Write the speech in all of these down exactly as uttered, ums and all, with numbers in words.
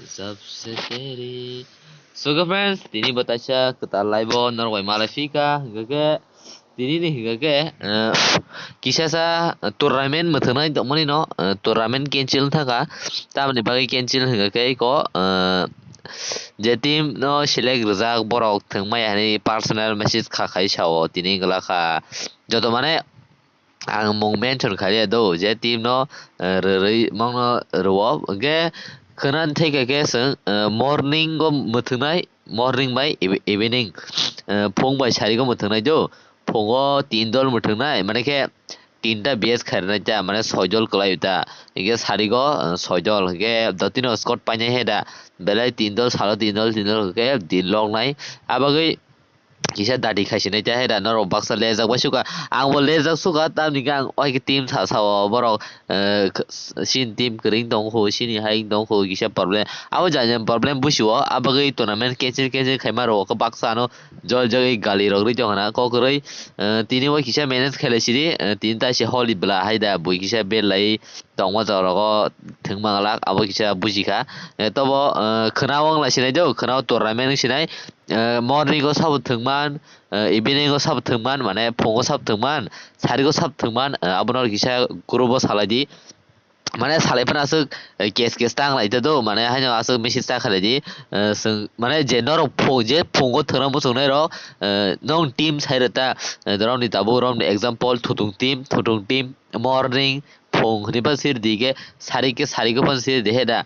Sabse teri. So, okay, friends, tini bo taisa kwtal live o norok bai malai phika, hwnkhe tini ni hwnkhe, eh, kisa sa tournament mwthwngnai tongmani no, eh, tournament cancel wngkha, tamoni bagwi cancel hwnkhe iko, eh, je team no select rijak borok thwngmaya hinwi personal message kha khai sao tini wngla kha, joto mane ang mung mention khaiya do, je team no, eh, rwrwi mangno rwo, hwnkhe khwna theke khe chwng, eh, morning o mwthwngnai, morning bai eve-, evening, eh, phung bai sari o mwthwngnai do, phungo tin dol mwthwngnai, mane khe tinta batch khairnai ta, mane soi dol kwlai ta, hwnkhe sari o, eh, soi dol, hwnkhe dotino squad painai he da, belai tin dol, salo tin dol, tin dol, hwnkhe din loknai, abagwi kisa dati khaisinai ta he da, norok baksa lejak bai suka, ang bo lejak suka, tamni khe ang oi khe team sa sao borok, eh, k-, sini team kwrwng tong kho, sini hai tong kho, kisa problem, abo jani problem busi o, abagwi tournament cancel cancel khaima rok baksa ano jol jagwi gali rok rwi tong hana kok kwrwi, eh, tini bo kisa manage khailai sidi, eh, tini ta se holi bwla hai da bui kisa belai tongma jora rogo thwngma glak abo kisa buji kha, eh, tobo, eh, khwna wng lai sinai do, khwna o tournament wng sinai, eh, morning o sabo thwngman, eh, evening o sabo thwngman, mane phungo sabo thwngman, sari o sabo thwngman, eh, abono kisa group o salai di. Mane salai phano aswk, eh, case case tang lai do, mane haino aswk message ta khalai di, eh, swng, mane je norok phu-, je phungo thwngna muchungnai rok, eh, nong team sai rwta, eh, rokni tabuk rokni example thutung team, thutung team, morning, phung hwnwi phano sir di khe, sari khe sari khe phano sir di he da.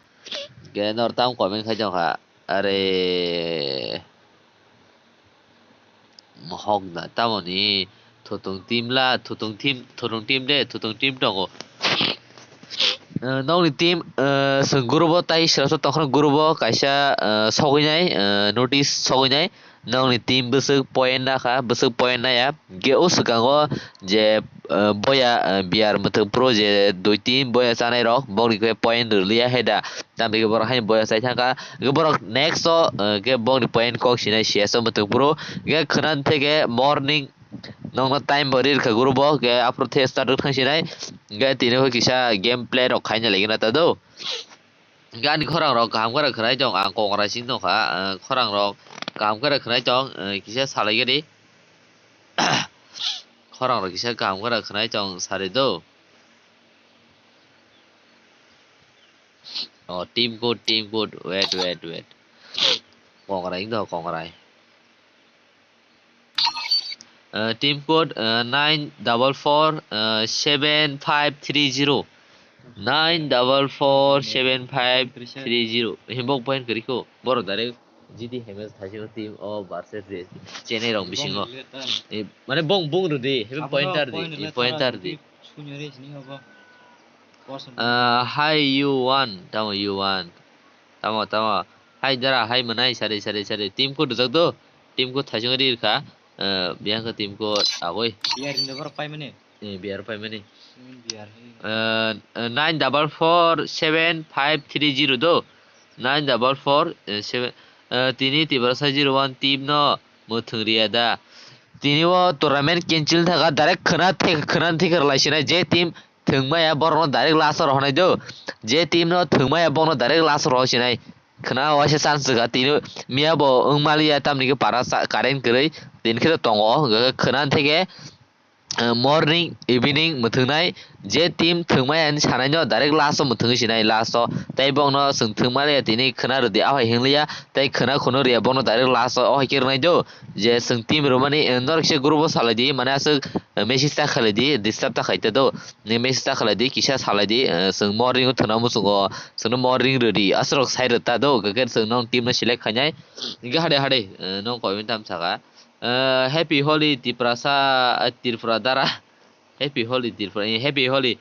Khe nor tamo comment khai tong kha. Are. Mohok da tamoni thutung team la, thutung team, thutung team de, thutung team tongo. Eh, nokni team, eh, chwng group o tai sraswk tongkhorok group o kaisa, eh, sogwi nai, eh, notice sogwi nai. Nokni team bwswk point nakha, bwswk point naya. Ge o swkango je, eh, boya, eh, biyar mwthwk pro je dui team boya chanai rok, bokni khe point rwliya he da. Tamni khe borok haino boya chai thangkha. Khe borok next o, eh, khe bokni point kok sinai C S o mwthwk pro. Khe khwna theke morning nokno time bo rirkha group o, khe aphuru the start wng thang sinai. Khe tini khe kisa game play rok khaina lagi na ta do. Khe ani khorang rok kaham khe khwnai tong, ang kok rai sing tong kha, eh, khorang rok kaham khe khwnai tong, eh, kisa salai gadi. Khorang rok kisa kaham khe khwnai tong sari do. Oh, team code, team code. Wait, wait, wait. Kongrai do, kongrai. Uh, team code, uh, nine double four, uh, seven five three zero. Nine double four seven five three zero. Himbok point kwrwi kho. Borok direct G D Hemes thaisingo team o versus Chennai rok bisingo. Eh, mane bong, bung rwdi, hebe pointer di, eh, pointer di. Ah, hai you won, tamo you won. Tamo, tamo. Hai dara, hai mwnai, sari, sari, sari. Team code rwjak do. Team code thaisingo ri rwkha. Eh, biyang khe team code aboi. Biyar hinwi borok paimani. Eh, biyar paimani. Hmm, biyar hai. Eh, eh, nine double four seven five three zero do. Nine double four, eh, seven, eh, tini Tiprasa zero one team no mwthwng riya da. Tini o tournament cancel thaka direct khwna thik, khwna thik rwlai sinai je team thwngmaya borokno direct last o rohornai do. Je team no thwngmaya bono direct last o rohor sinai. Khwna waisa chance rwkha tini miya bo wng maliya tamni khe para sa-, current kwrwi tini khe tongo hwnkhe khwna theke, eh, morning, evening mwthwngnai, je team thwngmaya hinwi sanaino direct last o mwthwngwi sinai last o. Tei bongno chwng thwngmaliya tini khwna rwdi, ahai hingliya, tei khwna khunu riya bongno direct last o, ahai khe rwnai do, je chwng team rwmani, eh, norok kisa group o salai di, mane aswk, eh, message ta khalai di, disturb ta khai ta do, ni message ta khalai di, kisa salai di, eh, chwng morning o thwngna muchungo, chwngno morning rwdi, aswk rok sai rwta do, hwnkhe chwng nong team no select khainai, hwnkhe hade hade, eh, nong comment tam saka. Eh, Happy Holi Tiprasa, eh, Tripura Dara. Happy Holi Tripura, eh, Happy Holi.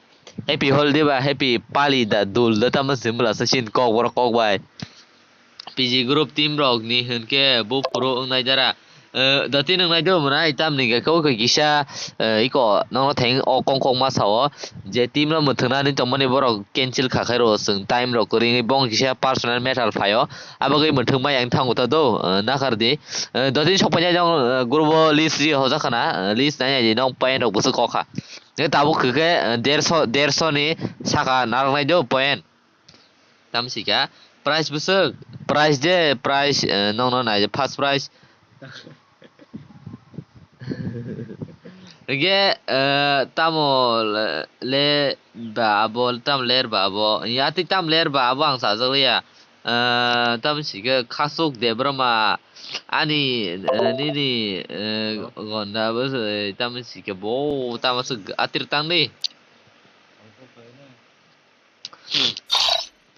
Happy Holi diba, Happy Pali da, dul da, tamo simi bwla sa sin kok borok kok bai. P G group team rok ni hwnkhe bo phuru wngnai dara. Eh, dati nwngnai do mwnai, tamni khe kok kisa, eh, iko nokno theng o kong kok ma sao. Je team no mwthwngnani tongmani borok cancel kha khairo, chwng time rok kwrwi wngwi bong kisa personal matter phaio. Abagwi mwthwng mai ang thango ta do, eh, nakhar di. Eh, dotini sok painai jong, eh, group o list ri hojak khana, eh, list nai nai di nong point rok bwswk kok kha. Nge tabuk khe, eh, derso, derso ni saka narwknai do point. Tamsika, Prize bwswk, prize de, prize, eh, nokno nai, first prize. Hingke, eh, tamo le, le ba abo, tamo ler ba abo, ya tei tamo ler ba abo ang sajak liya. Eh, tamo sike khasuk Debbarma ani, eh, nini, eh, gonda bo se, tamo sike bo, tamo se atir tang di.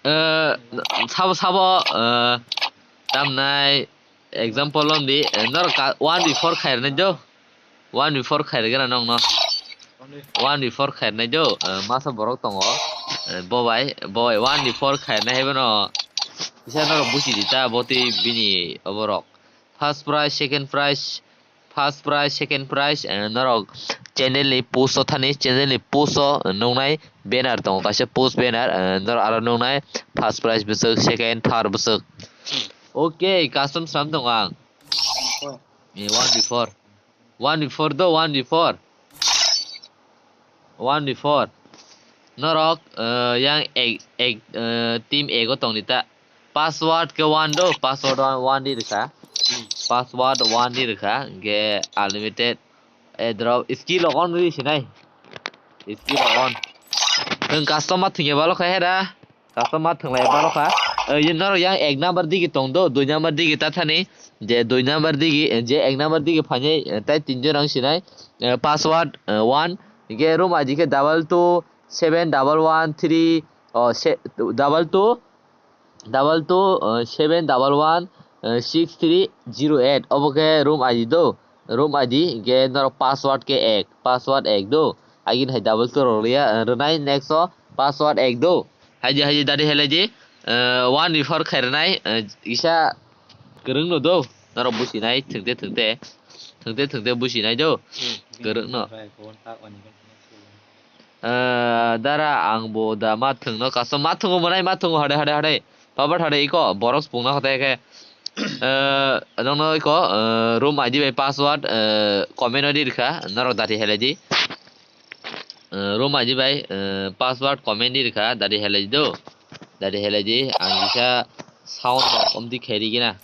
Eh, sabo, sabo, eh, tamnai example lom di, eh, norok ka, one before khairnai do, one before khairgena nokno, one before khairnai do, eh, masa borok tongo, eh, bobai, bobai, one before khairnai hai bono, kisa norok buchi di ta, botwi bini oborok, first prize, second prize, first prize, second prize, eh, norok channel ni post o thani, channel ni post o nuknai banner tongo, kaisa post banner, eh, norok aro nuknai first prize bwswk, second, third bwswk. Okay, custom slam tongo ang. Eh, one before. One before do, one before. One before. Norok, eh, yang ek, ek, eh, team ego tongdi ta. Password ke one do, password one, one di rikha. Password one di rikha, ge unlimited. Eh, drop, skill on di sinai. Skill on. Teng custom ma thungya balo kha hera. Custom ma thunglai balo kha. Eh, ye norok yang ek number digi tong do, dui number digi ta thani. Je dui number digi, eh, je ek number digi phani, eh, tai tin jon rang sinai. Eh, password, eh, one. Ge room I D ke double two seven double one three, oh, se-, double two, double two, uh, seven double one, uh, six three zero eight. Obo khe room I D do. Room I D, ge norok password ke ek, password ek do. Agin hai double two rok liya, uh, rwnai next o password ek do. Haidi, haidi, dadi helai di, uh, one before khairnai, uh, isa kwrwng no do. Norok businai, thwngte, thwngte, thwngte, thwngte businai do. Kwrwng no. Eh, dara, ang bo da ma thwngno kaso ma thwngo, mwnai ma thwngo, hade, hade, hade. Babar hade iko, borok spungna hote khe. Eh, nokno iko, eh, room I D bai password, eh, comment o di rikha, norok dati helai di. Eh, room I D bai, eh, password comment di rikha, dati helai di do. Dati helai di, ang kisa sound no om di khairi gina.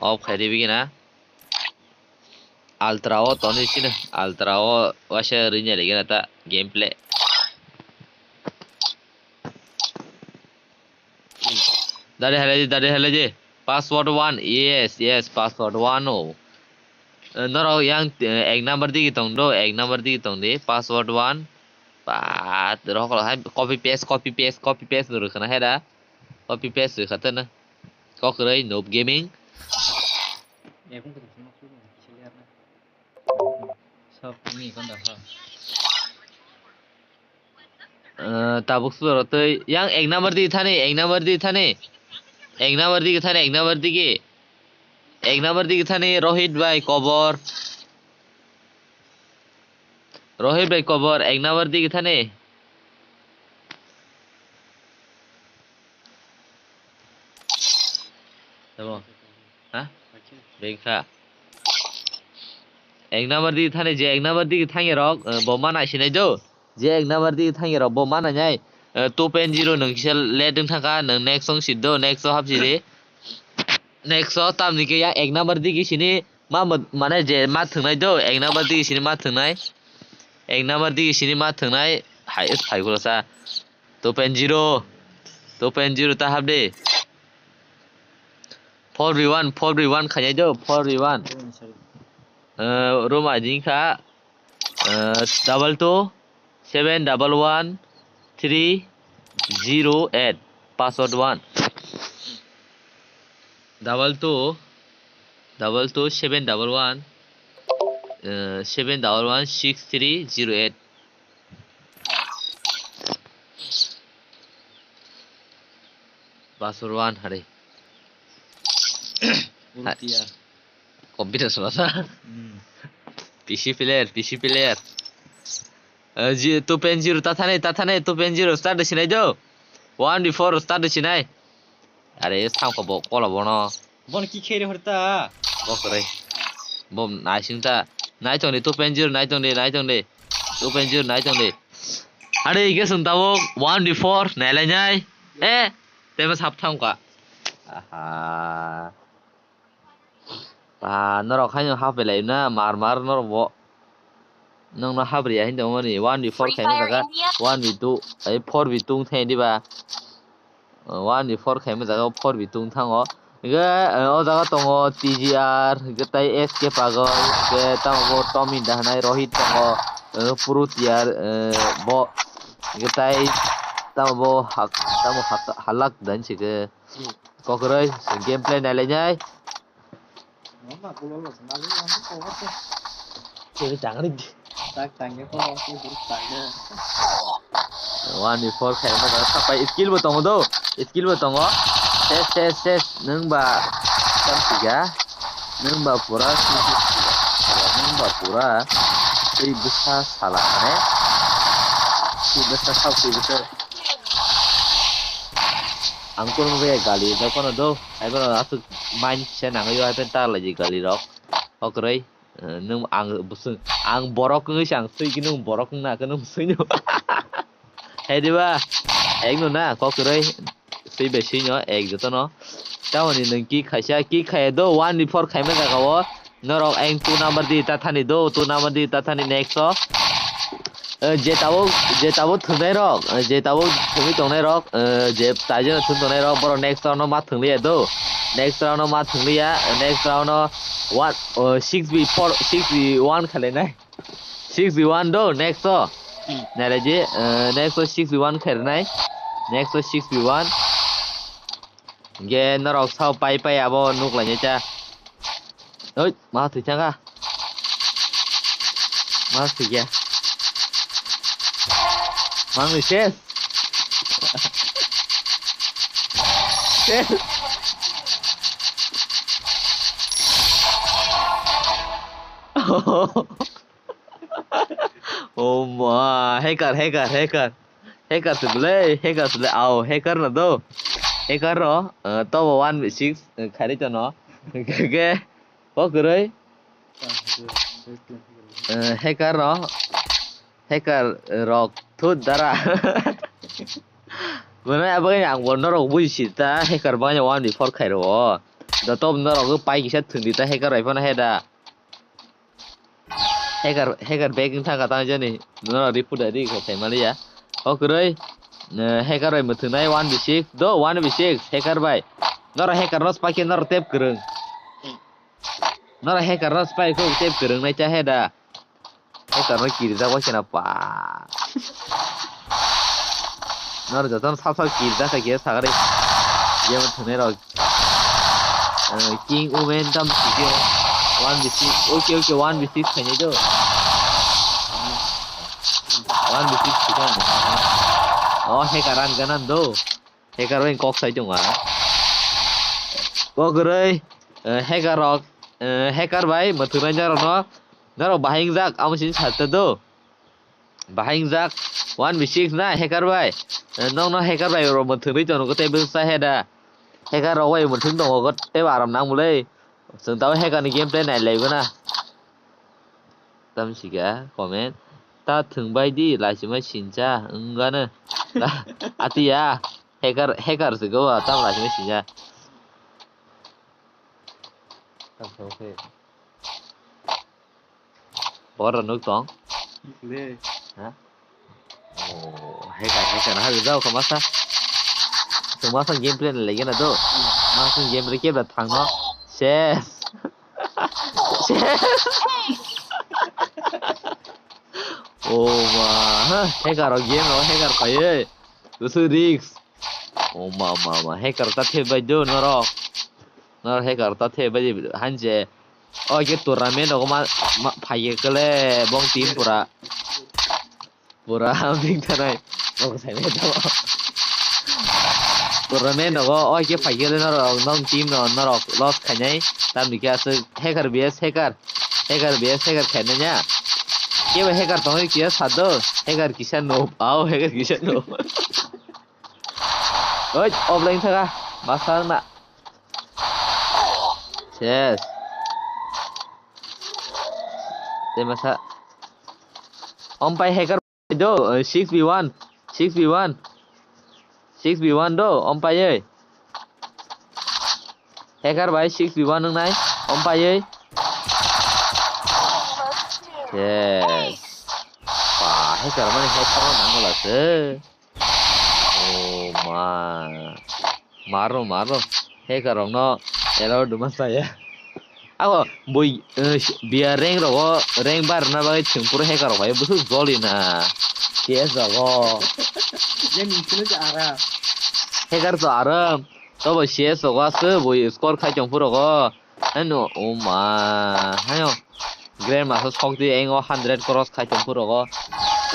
Off khairi gina. Ultra o toni sini, Ultra o waisa rinja lagi nata gameplay. Dari halai di, dari halai di. Password one, yes, yes, password one o. Eh, norok yang, eh, ek number digi tong do, ek number digi tong di, password one. Pat, rok hai copy paste, copy paste, copy paste nuru kana hera. Copy paste rikha tana. Kokroi Noob Gaming. Eh, tabuk sudoro tei yang ek number digi thani, ek number digi thani. Ek number digi thani, ek number digi. Ek number digi thani Rohit bai kobor. Rohit bai kobor, ek number digi thani. Tamo. Ha? Bengkha. Ek number digi thani, je ek number digi thani rok, eh, bo ma nai sinai do. Je ek number digi thani rok bo ma nai nai. Eh, two point zero nung kisa late wng thangkha, nung next song si do, next o hap si di. Next o tamni ke ya ek number digi sini ma mo-, mane je ma thwngnai do, ek number digi sini ma thwngnai. Ek number digi sini ma thwngnai, hai, phai gulo sa. Two point zero. Two point zero ta hap de. Four v one, four v one khainai do, four v one. Eh, room I D kha, eh, double two seven double one three zero eight, password one. Double two, double two seven double one, eh, seven double one six three zero eight. Password one hari. Ultia. Computer sala sa. Hmm. P C player, P C player. Eh, ji-, two point zero ta thani, ta thani, two point zero start sinai do. One before start sinai. Are, thang ko bo, kola bono. Bon ki khere horta? Bo kore. Bo naising ta. Nai tong di, two point zero nai tong di, nai tong di. Two point zero nai tong di. Are, ige sung tabo, one before, nai lai nai. Eh, tebo sap thang ka. Aha. Ah, norok haino hapelai na mar mar norok bo. Nokno habriya hin tongmani one v four khaima jaga one v two ai four v two thai diba. One v four khaima jaga four v two thango. Hingke o jaga tongo T G R hingke tai S K Pagol hingke tamo bo Tom Inda hinai Rohit tongo. Puru tiar bo hingke tai tamo bo hak tamo halak dan sike. Kokroi gameplay nailainai. Kiri tangri. Tak tangge ko ko duru tangge. One v four khaima jaga sapai skill bo tongo do. Skill bo tongo. Ses ses ses nung ba tam tiga. Nung ba pura nung ba pura. Tei bwsa sala mane. Tei bwsa sao tei bwsa. Ang kono be gali do kono do. Ai bono aswk mind se nangwi o ai pen ta lai di gali rok. Okroi. Nung ang busung ang borok wngwi se ang swi ki nung borok wngna khe nung swi no. Hai diba? Ek no na kokroi. Swi be swi no ek joto no. Tamoni nung ki khaisa ki khaya do one v four khaima jaga o. Norok ang two number di ta thani do two number di ta thani next o. Eh, je tabuk je tabuk thwngnai rok eh, je tabuk thwngwi tongnai rok eh, je taijano thwng tongnai rok borok next round no ma thwngliya do. Next round no ma thwngliya next round no one oh, six v four six v one khalai nai. Six v one do next o. Nai lai je eh, next o six v one khair nai. Next o six v one. Ge norok sao pai pai abo nuk lai nai cha. Oi, ma thwi thang kha. Ma thwi kha. Mang ni ses. Ses. Oh ma, hacker, hacker, hacker. Hacker se bwle, hacker se bwle, au, hacker no do. Hacker ro, eh, tobo one v six, eh, khairi tono. Ke, o kwrwi. Eh, hacker ro, hacker rok thut dara. Mane abagani ang bo norok buji si ta, hacker bagani one v four khairo. Da tobo norok pai kisa thwngdi ta hacker bai phano heda. Hacker, hacker back wng thangkha tang jani. Norok report da ri kho khai maliya. O kwrwi, eh, hacker bai mwthwngnai one v six. Do one v six hacker bai. Norok hacker no spike norok tep kwrwng. Norok hacker no spike kho tep kwrwng nai cha he da. Hacker no kiri da wakhena pa. Nor joto no sap sap kiri da kha khe sagari. Ye mo thwnai rok. Eh, King Omen tam sikhe. One v six. Okay, okay, one v six khainai do. One v six sikhe. Oh, hacker an ganan do. Hacker bai kok sai tongo. Kok roi. Eh, hacker rok. Eh, hacker bai mwthwnai norok no. Norok bahai wngjak amo sini sa ta do. Bahai wngjak one v six na hacker bai. Eh, nokno hacker bai rok mwthwngwi tongo tei bwsa he da. Hacker rok bai mwthwng tongo tei aram nang bwlai. Chwng tabuk hacker ni gameplay nai lai gana. Tam sika comment. Ta thwng bai di laichimai sincha wngano. Atiya hacker hacker se go tam laichimai sincha. Tam thwng khe. Bora nuk tong. Ne. Ha? Oh, hacker, hacker, ha, jao ka masa. Tong masa gameplay na lagi na do. Masa game re kebra thang no. Ses. Ses. Oh ma, ha, hacker o game o hacker paye. Gusu risk. Oh ma, ma, ma, hacker ta the bai do norok. Norok hacker ta the bai hanje. O ke tournament rogo ma, ma phai kele bong team pura. Pura bing tanai. Bong sai me to. Tournament rogo o ke phai kele norok nong team no norok loss khainai. Tam ni kya se hacker B S hacker. Hacker B S hacker khainai nya. Ke ba hacker tong kya sado. Hacker kisa no. Au hacker kisa no. Oi, offline thaka. Masa na. Ses. Te masa. Om pai hacker do, eh, six v one. Six v one. Six v one do, om pai, eh. Hacker bai six v one wngnai. Ompaiwi. Yes. Ba, hacker mani hacker no nangwla se. Oh ma. Maro, maro. Hacker rokno allow duma saya. Ako bui, eh, biya rank rogo, rank bar na bagwi chwng puro hacker rok bai bwswk joli na. C S rogo. Ye nini sino je ara. Hacker to aram. To bo C S rogo aswk bui score khai tong puro go. Heno, oh ma. Hayo. Grandmaster sok di engo hundred cross khai tong puro go.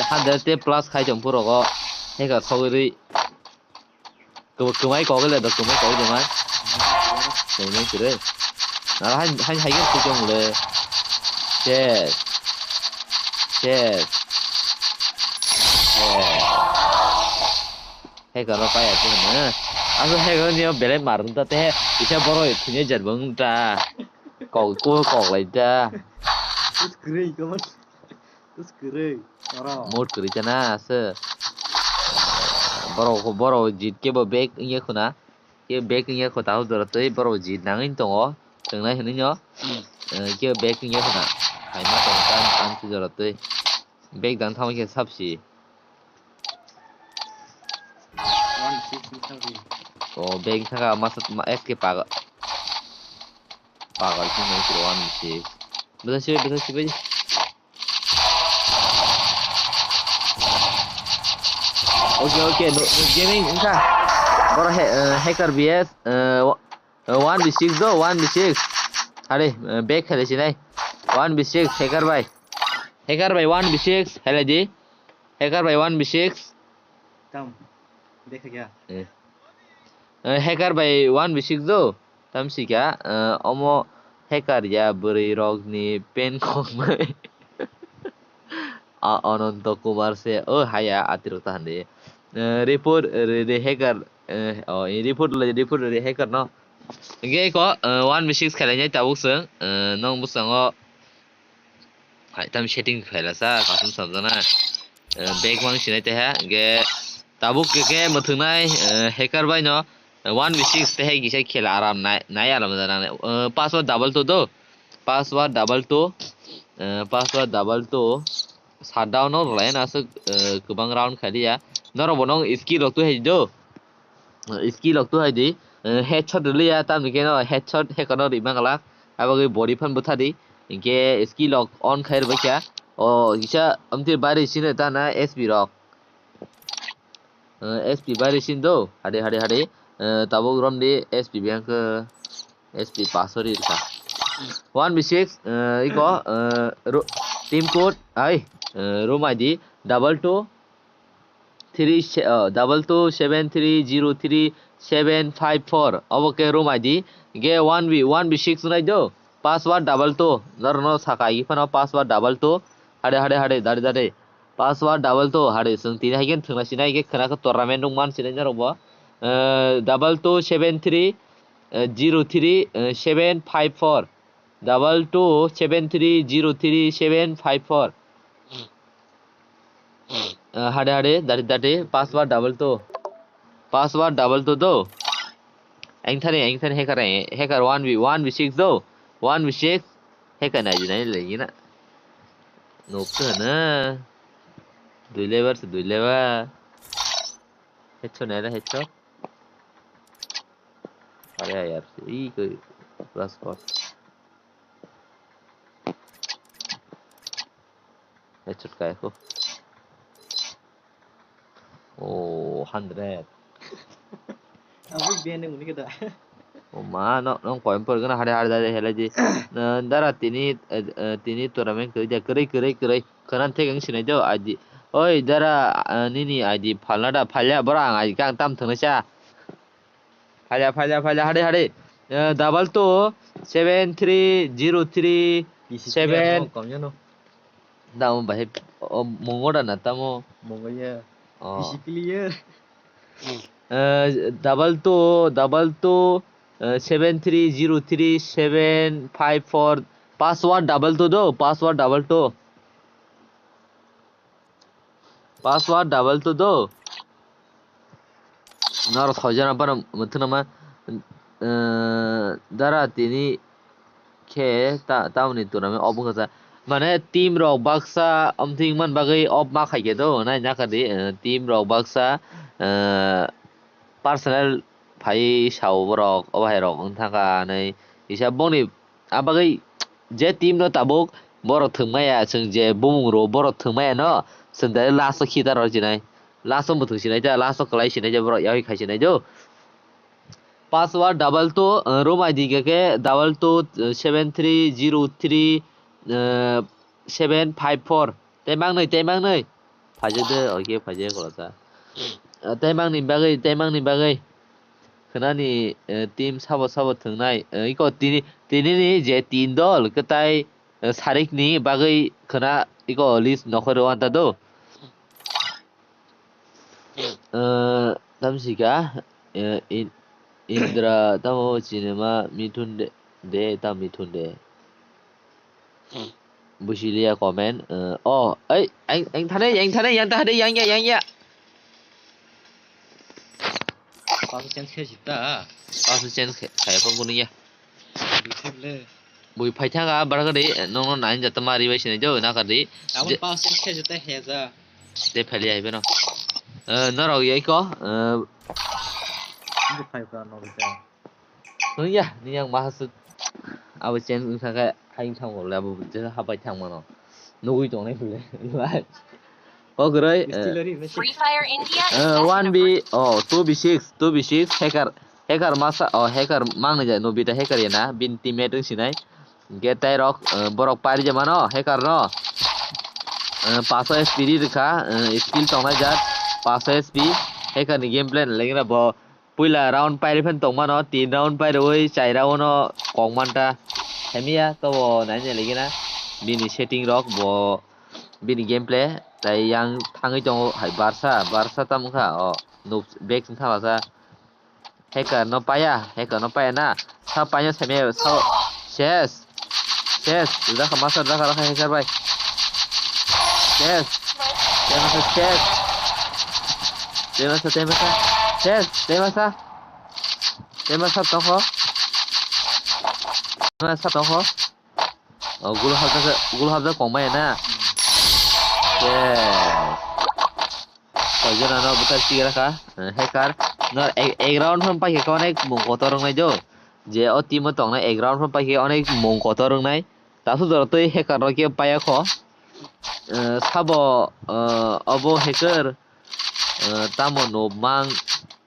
Hundred te plus khai tong puro go. Hacker sogwi. Kwmai kok le do, kwmai kok de mai. Kwmai kwrwi. Nara hain, hain, hain, hain, kwchwng le. Yes. Yes. Yes. Hacker no paya se hwnwi. Aswk hacker ni belai mar ta te. Isa borok thwngya jar bang ta. Kok, ko kok lai ta. Kwrwi, kwmai. Tus kwrwi, oro. Mood kwrwi chana se. Borok, borok jit kebo back wngya khuna. Kebo back wngya kho, tao jora twi borok jit nangwi tongo. Tongnai hwnwi no. Hmm. Eh, kebo back wngya khuna. Haima tongo ta, ang si jora twi. Back dang thangwi khe sapsi. One six ni thangwi. Oh, back thangka masa, ma, S K paga. Pagal si nai kiro one six. Bwsa si, bwsa si, bwsa si. Okay, okay, no, no gaming wngkha. Boro he-, eh, hacker B S, eh, wa-, eh, one v six do, one v six. Are, eh, back khailai sinai. One v six, hacker bai. Hacker bai one v six, helai di. Hacker bai one v six. Tam, back khaikha. Eh. Eh, hacker bai one v six do. Tamsika, eh, omo hacker ya bwrwi rokni pen khoknai. A, Ananto Kumar se, o haya, atirok ta hande. Eh, report, eh, re, re hacker, eh, o, i report le, report re hacker no. Hingke ko, eh, one v six khelai nai tabuk se, eh, nong bwskango. Hai, tam setting khaila sa, kasum sabjana. Eh, back mang sinai teha, ge tabuk ke, ke mwthwngnai, eh, hacker bai no, eh, one v six teha kisa khela aram nai, nai aram jana. Eh, password double two do, password double two, eh, password double two, shutdown no rwlai na aswk, eh, kwbang round khaliya. Norok bo nong skill rok tu hai do. Skill rok tu hai di, eh, headshot rwliya, tamni khe no headshot hacker no rima glak, abagwi body phan bwtha di, hinkhe skill rok on khai rwbaikha, o kisa amtwi bari sino tana S P rok, eh, S P bari sin do, hade, hade, hade, eh, tabuk romdi S P biyang khe, S P pasori rwkha. One v six, eh, iko, eh, ro-, team code, ai, eh, room I D double two, three se-, oh, double two seven three zero three seven five four. Obo khe room I D. Ge one v, one v six nai do. Password double two. Norno saka agi phano password double two. Hade, hade, hade, dade, dade. Password double two. Hade, sung tini hai gen thwngna sinai ge khwna khe tournament rok man sinai norok bo. Eh, double two seven three, eh, zero three, eh, seven five four. Double two seven three zero three seven five four. Ah, hade hade, dati dati, password double two. Password double two do. Engthani, engthani hacker, hacker one v, one v six do. One v six. Hacker nai jinai lagi na. Nokta na. Dui lebar se dui lebar. Hecho nai la hecho. Are yaar, ii koi plus four. Headshot kai ko. Oh, hundred. Abo biyang ni muni kada. Oh ma, no, no, koi por gana hare hare hare hele di. Na, dara tini, eh, eh, tini tournament koi dia, koi, koi, koi. Kanan thek ang sinai do, I D. Oi, dara, eh, nini I D phalna da, phalya, bora ang I D kang tam thangna cha. Phalya, phalya, phalya, hade, hade. Eh, double two seven three zero three seven. P C P R no, kom ya no. Tamo bahai, oh, mongo da na tamo. Mongo ya. Oh. P C P clear. Eh, double two, double two, eh, seven three zero three seven five four. Password double two do, password double two. Password double two do. Nor soi jana bana muthuna ma. eh, dara tini khe ta-, tamoni tournament off wngkha sa. Mane team rok baksa omthing man bagwi off ma khaikhe do, nai naka di, eh, team rok baksa, eh, personal phai sao borok, obo hai rok wng thangkha hinwi kisa bongni. Abagwi je team no tabuk borok thwngmaya, chwng je bumung rwo borok thwngmaya no, chwng direct last o khitar rw sinai, last o mwthwng sinai ta, last o kwlai sinai je borok yaui khai sinai do. Password double two, uh, room I D khe double two, uh, seven three zero three, uh, seven five four. Tei mangnai, tei mangnai. Phaijak de, oke, phaijak koloksa. Uh, tei mangni bagwi, tei mangni bagwi. Khwnani, uh, team sabo sabo thwngnai. Uh, iko tini, tini ni je tin dol, kwtai, uh, sarik ni bagwi khwna iko list nokhoro anta do. Eh, tamsika, eh, In-, Indra, tamo chinema Mithun de, de, tam Mithun de. Busilia comment, eh, oh, ai, ang, ang thane, ang thane, yang thane, yang ya, yang ya. Pasu change khe jita. Pasu change khe, kaya pang kuning ya. Bui phai thaka, bara gari, nongno nai jata mari bai sinai jo, na kari. Abon je- pasu change khe jita heja. De phali ai beno. Eh, norok yai ko, eh, Nungkhe phai ka norok ta. Nung ya, ni yang mahasuk. Abo chen wngkha khe, haing thang le, abo je habai thang mano. Nugui tongnai hule. Lai. O guroi, eh, Distillery, Free Fire India is eh, best one in the B, oh, two B six, two B six, hacker, hacker masa, oh, hacker mangnai jai, Nobita hacker ya na, bin teammate wng sinai. Hingke tei rok, eh, borok pari je mano, hacker no. Eh, paso S P ri rikha, eh, skill tongnai jat, paso S P, hacker ni gameplay na legena bo puila round pairi phan tongmano, tin round pairwi chai round no kok manta. Hemiya tobo naina legena bini setting rok bo bini gameplay tai yang thangwi tongo hai Barca, Barca tamo kha o nuk bek thalasa. Hacker no paya, hacker no paya na. Sa paya sa me sa ses. Ses, raka masa raka raka hacker bai. Ses. Temasa ses. Temasa temasa. Ses, temasa. Temasa tokho. Temasa tokho. Oh, gulu habda, gulu habda kong maya na. Ses. Koijon ano bwthar chigrakha, eh, hacker. No, ek, ek round phano paikhe khe onek mung kotor wngnai do. Je o team o tongnai ek round phano paikhe onek mung kotor wngnai. Tasu jora twi hacker rok khe paya kho. Eh, sabo, eh, obo hacker, eh, tamo nob mang,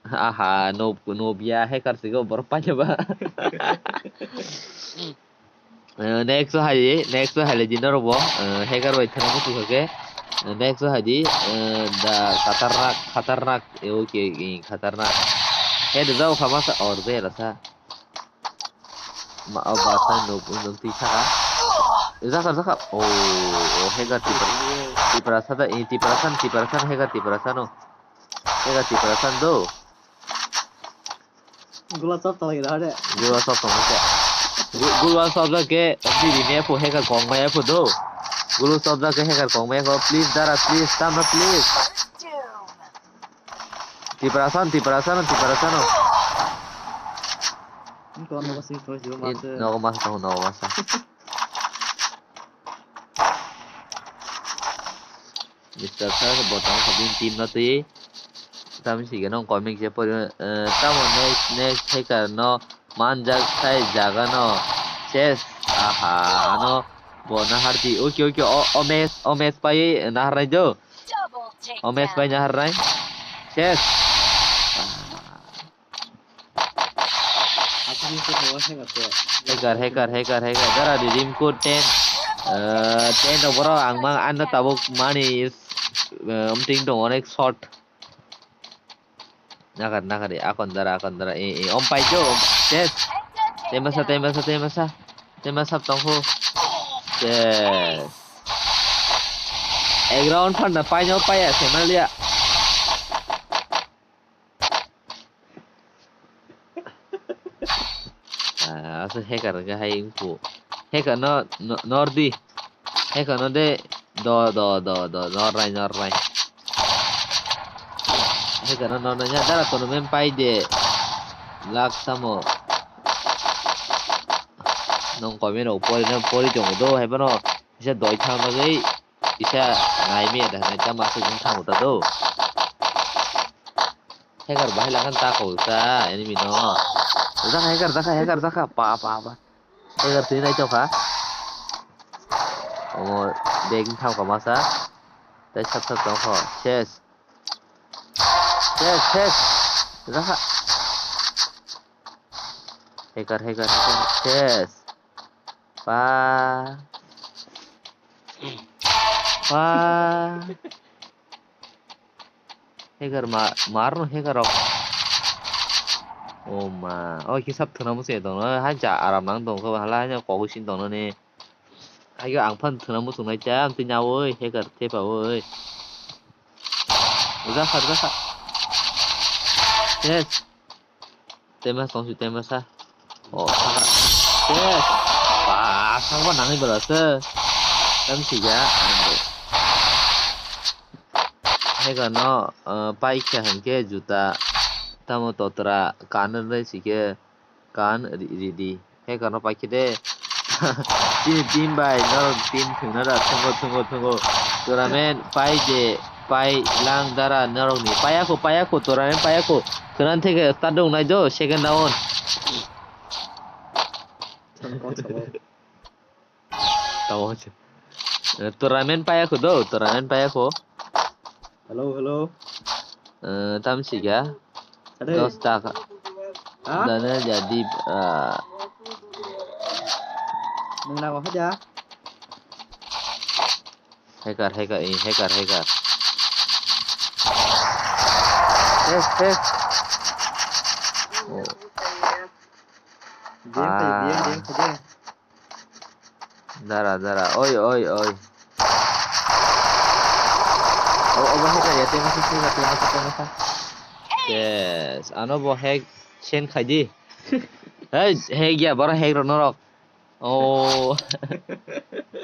aha, nob, nob ya hacker sigo borok paya ba. Eh, next o hai di, next o hai di norok bo, eh, hacker bai thangna muchung khe, eh, next o hai di, eh, da khatarnak, khatarnak, eh, okay, eh, khatarnak. He de jao kha masa or be rasa. Ma, o ba sa nuk, nuk twi saka. Eh, jaka, jaka. Oh, oh, hacker tipra. Tipra sa da, eh, tipra san, tipra san, hacker tipra sano. Hacker tipra san do. Gula chop tong gira hare. Gula chop tong khe. Gu-, gula chop jak khe bini ne phu hacker kong maya phu do. Gula chop jak khe hacker kong maya phu. Please dara, please, tamo please. Tipra san, tipra san, tipra san. Ko no si ko jibo mase. Nogo masa tong, nogo masa. Mister Sir, bo tong kha bini team no twi. Tamo si gano comment se pori, eh, tamo next, next hacker no manjak sai jaga no. Ses, aha, ano bo nahar di. Okay, okay, o, o match, o match pai nahar nai do. O match pai nahar nai. Ses. Hacker, hacker, hacker, hacker. Dara di rimko ten. Eh, ten rok borok ang mang anna tabuk mani, eh, omting dong onek shot. Nakar, nakar, akon dara, akon dara, eh, eh, om pai jo, om, yes. Temasa, temasa, temasa. Temasa tongho. Yes. Ek round phan na pai no pai ya, semal ya. Ah, aswk hacker hwnkhe hai wngkhu. Hacker no, no, nordi. Hacker no de, do, do, do, do, nornai, nornai. Hacker no nornai, ya, dara tournament pai de. Lak samo. Nong comment rok pori na pori tongo do, hai phano kisa doi thang bagwi kisa nai maya da hinwi ta masuk wng thango ta do. Hacker bahai lakan ta kok ta enemy no. Jaka hacker, jaka hacker, jaka pa pa pa. Hacker twi nai tokha. Omo bag wng thango masa. Tai sat sat tongkho. Ses. Ses, ses. Jaka. Hacker, hacker, hacker. Ses. Pa. Pa. Hacker ma, mar no hacker rok. O ma, o ki sab thwna muchung tong no, hai ja aram nang tong kho, hala hai kok sin tong no ni. Hai ang phan thwna muchung nai cha, amtwi nya oi, hacker thepa oi. Uja kha, uja kha. Yes. Tema song si tema sa. Oh, saka. Yes. Pa, sangba nangwi bela se. Tam si ya. Hacker no, eh, pai kha hwnkhe juta. Tamo totra kan rwlai si khe kan ri-, ridi. Hacker no pai khe de. Chini team bai norok team thwngna da thwngo, thwngo, thwngo. Tournament pai de, pai lang dara norok ni. Payako, payako, tournament payako. Khwnan theke start dong nai do, second round. Tamo se. Eh, tournament payako do, tournament payako. Hello, hello. Eh, tam si kha. Ade. Dos taka. Ha? Dana jadi, ah. Nung nago haja? Hacker, hacker, eh, hacker, hacker. Hack, hack. Oh. Game khaje, game, game khaje. Dara, dara. Oi, oi, oi. O, obo hacker ya, tema sa, tema sa, tema sa, tema sa. Yes, ano bo hack sen khaidi. Hey, hack ya, boro hack rok norok. Oh.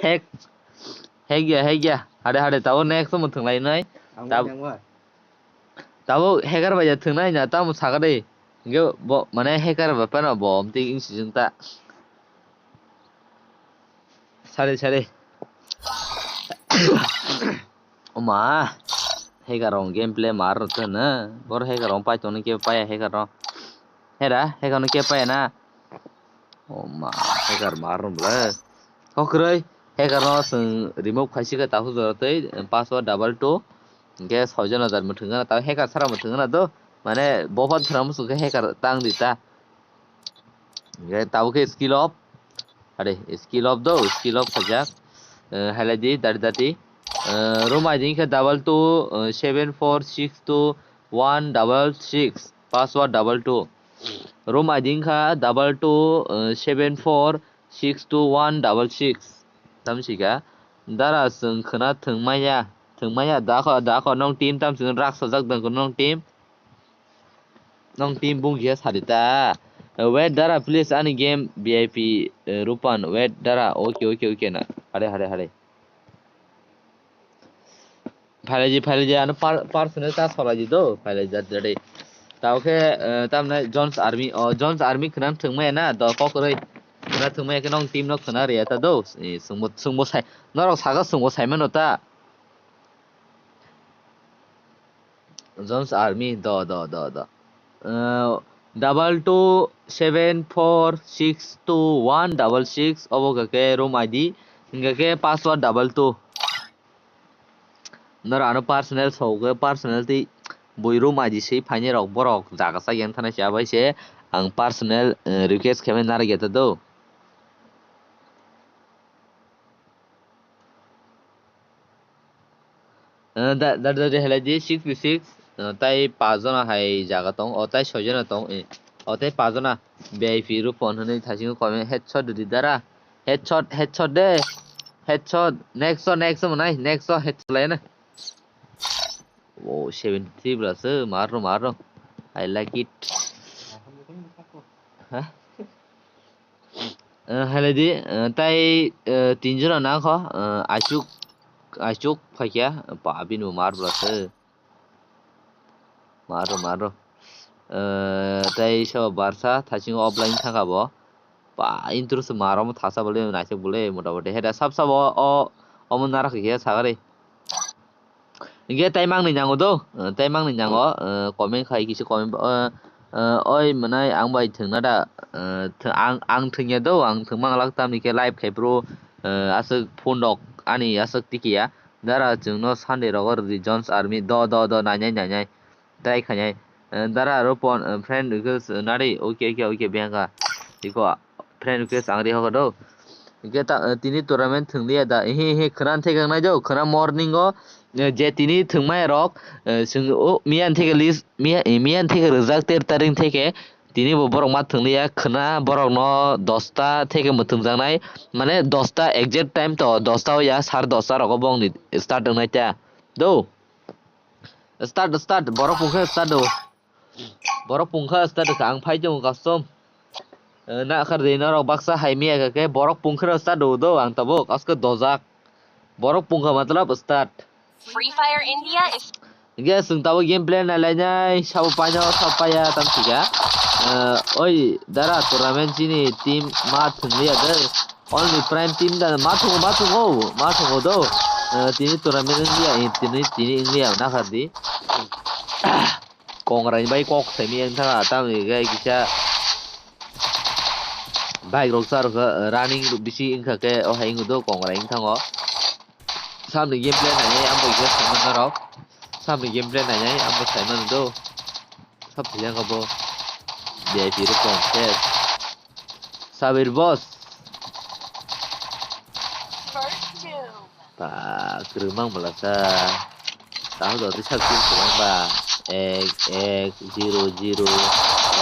Hack. Hack ya, hack ya. Hade, hade, tabo next mo thwnglai nai. Ang Tab- thangwa. Tabo hacker bai ya thwngnai na, tamo saka de. Hingke bo, mane hacker bai phano bo, omtwi wng si jwng ta. Sari, sari. Oma, hacker rong gameplay mar rwtwna. Bor hacker rong pai tongni ke paya hacker rong. Hera, hacker no ke paya na. Oma, hacker mar rwng bwle. Kokroi, hacker no chwng remove khaisi khe takhuk jora twi, password double two. Hingke soijon hajar mwthwng gana, tabo hacker sara mwthwng gana do. Mane, bo phan sara mwthwng khe hacker tang di ta. Hingke tabo khe skill off. Are, skill off do, skill off khaijak. Eh, hailai di, dati dati. Eh, room I D khe double two, eh, seven four six two one double six, password double two. Room I D kha double two, eh, seven four six two one double six. Tamsika. Dara chwng khwna thwngmaya. Thwngmaya, dakho, dakho, nong team tam chwng rak sajak dong, nong team. Nong team bung khe sadi ta. Wait, dara, please, ani game V I P, eh, Rupan. Wait, dara. Okay, okay, okay na. Hare, hare, hare. Phailai di, phailai di, ano par-, personal ta solai di do, phailai di, dati, dati. Tao khe, eh, tamne Jones Army, o, Jones Army khwna thwngmaya na, do kok rwi. Khwna thwngmaya khe nong team no khwna rwya ta do. Eh, chwngbo, chwngbo sai, norok saka chwngbo sai mano ta. Jones Army, do, do, do, do. Eh, double two seven four six two one double six, obo khe room I D, hingkha khe password double two. Nor ano personal so khe personal tei bui room I D se phaini rok borok jaga sa yang thana se abai se ang personal, eh, request khe nari geta do. Eh, da, da, da, da, helai di, six v six, eh, tai pajona hai jaga tong, o tai soijona tong, eh, o tai pajona V I P Rupon hwnwi thaisingo comment headshot di dara, headshot, headshot de, headshot, next shot, next shot nai, next shot headshot lai na. Oh, seventy three bla se, marno, marno, I like it. Ha? Eh, helai di, eh, tai, eh, tin jora nang kho, eh, achuk, achuk phaikya, pa bini bo mar bwla se. Maro, maro. Eh, tai so barsa, thaisingo offline thangkha bo. Ba, intro se ma romo thasa bole, naisik bole, motamoti. Heda sab sab o, o, omo nara khe sagari. Hingke taimang ni nyango do, eh, taimang ni nyango, eh, comment khai kisi comment, eh, eh, oi mwnai ang bai thwngna da, eh, thw-, ang, ang thwngya do, ang thwngma glak tamni khe live khai phuru, eh, aswk phone rok ani aswk tikiya. Dara chwngno Sunday rogo rwdi Jones Army, do, do, do, nainai, nainai. Try khainai. Eh, dara aro pon, eh, friend request, eh, nari. Okay, okay, okay, biyang kha. Iko, friend request ang ri hokha do. Hingke ta, eh, tini tournament thwng liya da. Ehe, ehe, khwna thekang nai do. Khwna morning o, eh, je tini thwngmai rok, eh, swng o, miyan theke list, miya, eh, miyan theke rijak ter taring theke. Tini bo borok ma thwng liya. Khwna borok no dosta theke mwthwng jaknai. Mane dosta exact time to dosta o ya, sar dosta rogo bongni start wngnai ta. Do. Start, start, borok pungkha start o. Borok pungkha start kha, ang phai tongo custom. Eh, na khar de norok baksa hai miya kha khe borok pungkha start o do ang tabuk aske dojak. Borok pungkha matlab start. Free Fire India is Hingke chwng tabuk gameplay nai lainai sabo paino sabo paiya tam thika. Eh, oi dara tournament chini team ma thwng liya de. Only Prime team da ma thungo, ma thungo, ma thungo do. Eh, tini tournament wng liya, eh, tini, tini wng liya, nakhar di. Kongrai bai kok semi wng thanga, tamni gai kisa bike rok sa rok kha, running bisi wng kha khe, o hai wng do kongrai wng thango. Samni gameplay nainai, ambo kisa saimano rok. Samni gameplay nainai, ambo saimano do. Sab thiyang kha bo. V I P rok tong khe. Sabir boss. First doom. Pa, kwrwngmang bwlasa. Tamo jora twi sak tin kwbang ba. Ek, ek, zero, zero,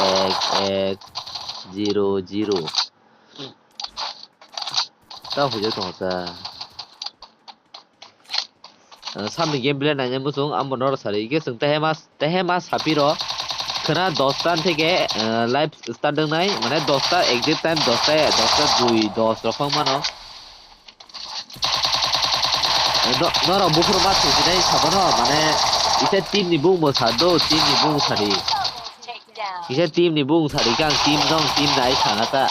ek, ek, zero, zero. Tamo hujak tongo sa. Ah, samni gameplay nainai muchung, ambo norok sari. Hingke chwng tehe mas, tehe mas sapiro. Khwna dosta theke, ah, live start wngnai, mane dosta exact time dosta, dosta dui, dos rok wng mano. Eh, no-, norok buphuru ma thwngsinai sabono, mane, ise team ni bumung bo sa do, team ni bumung sari. Kisa team ni bung sari kang team dong team nai sana ta.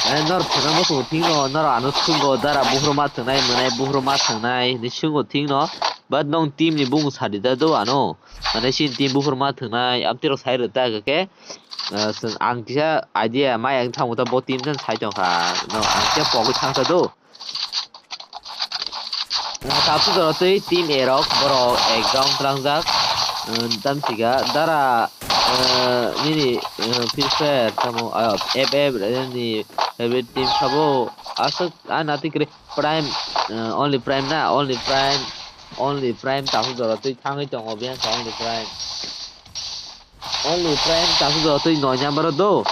Eh, nor phuna mo sungo thing no, nor ano sungo dara buhru ma thangnai, mwnai buhru ma thangnai, ni sungo thing no. But nong team ni bung sari da do ano. Mane sin team buhru ma thangnai, amtiro sai rwta ke. Eh, sung ang kisa idea mai ang thango ta bo team jan sai tong kha. No, ang kisa pogwi thang ta do. Tabuk jora twi team A rok borok ek down tlangjak. Tam siga dara, eh, nini, eh, Free Fire tamo, ah, F F ni favorite team sabo aswk a natik kre Prime, eh, only Prime na, only Prime, only Prime tabuk jora twi thangwi tongo biyang kha only Prime. Only Prime tasu jotoi noi number o do.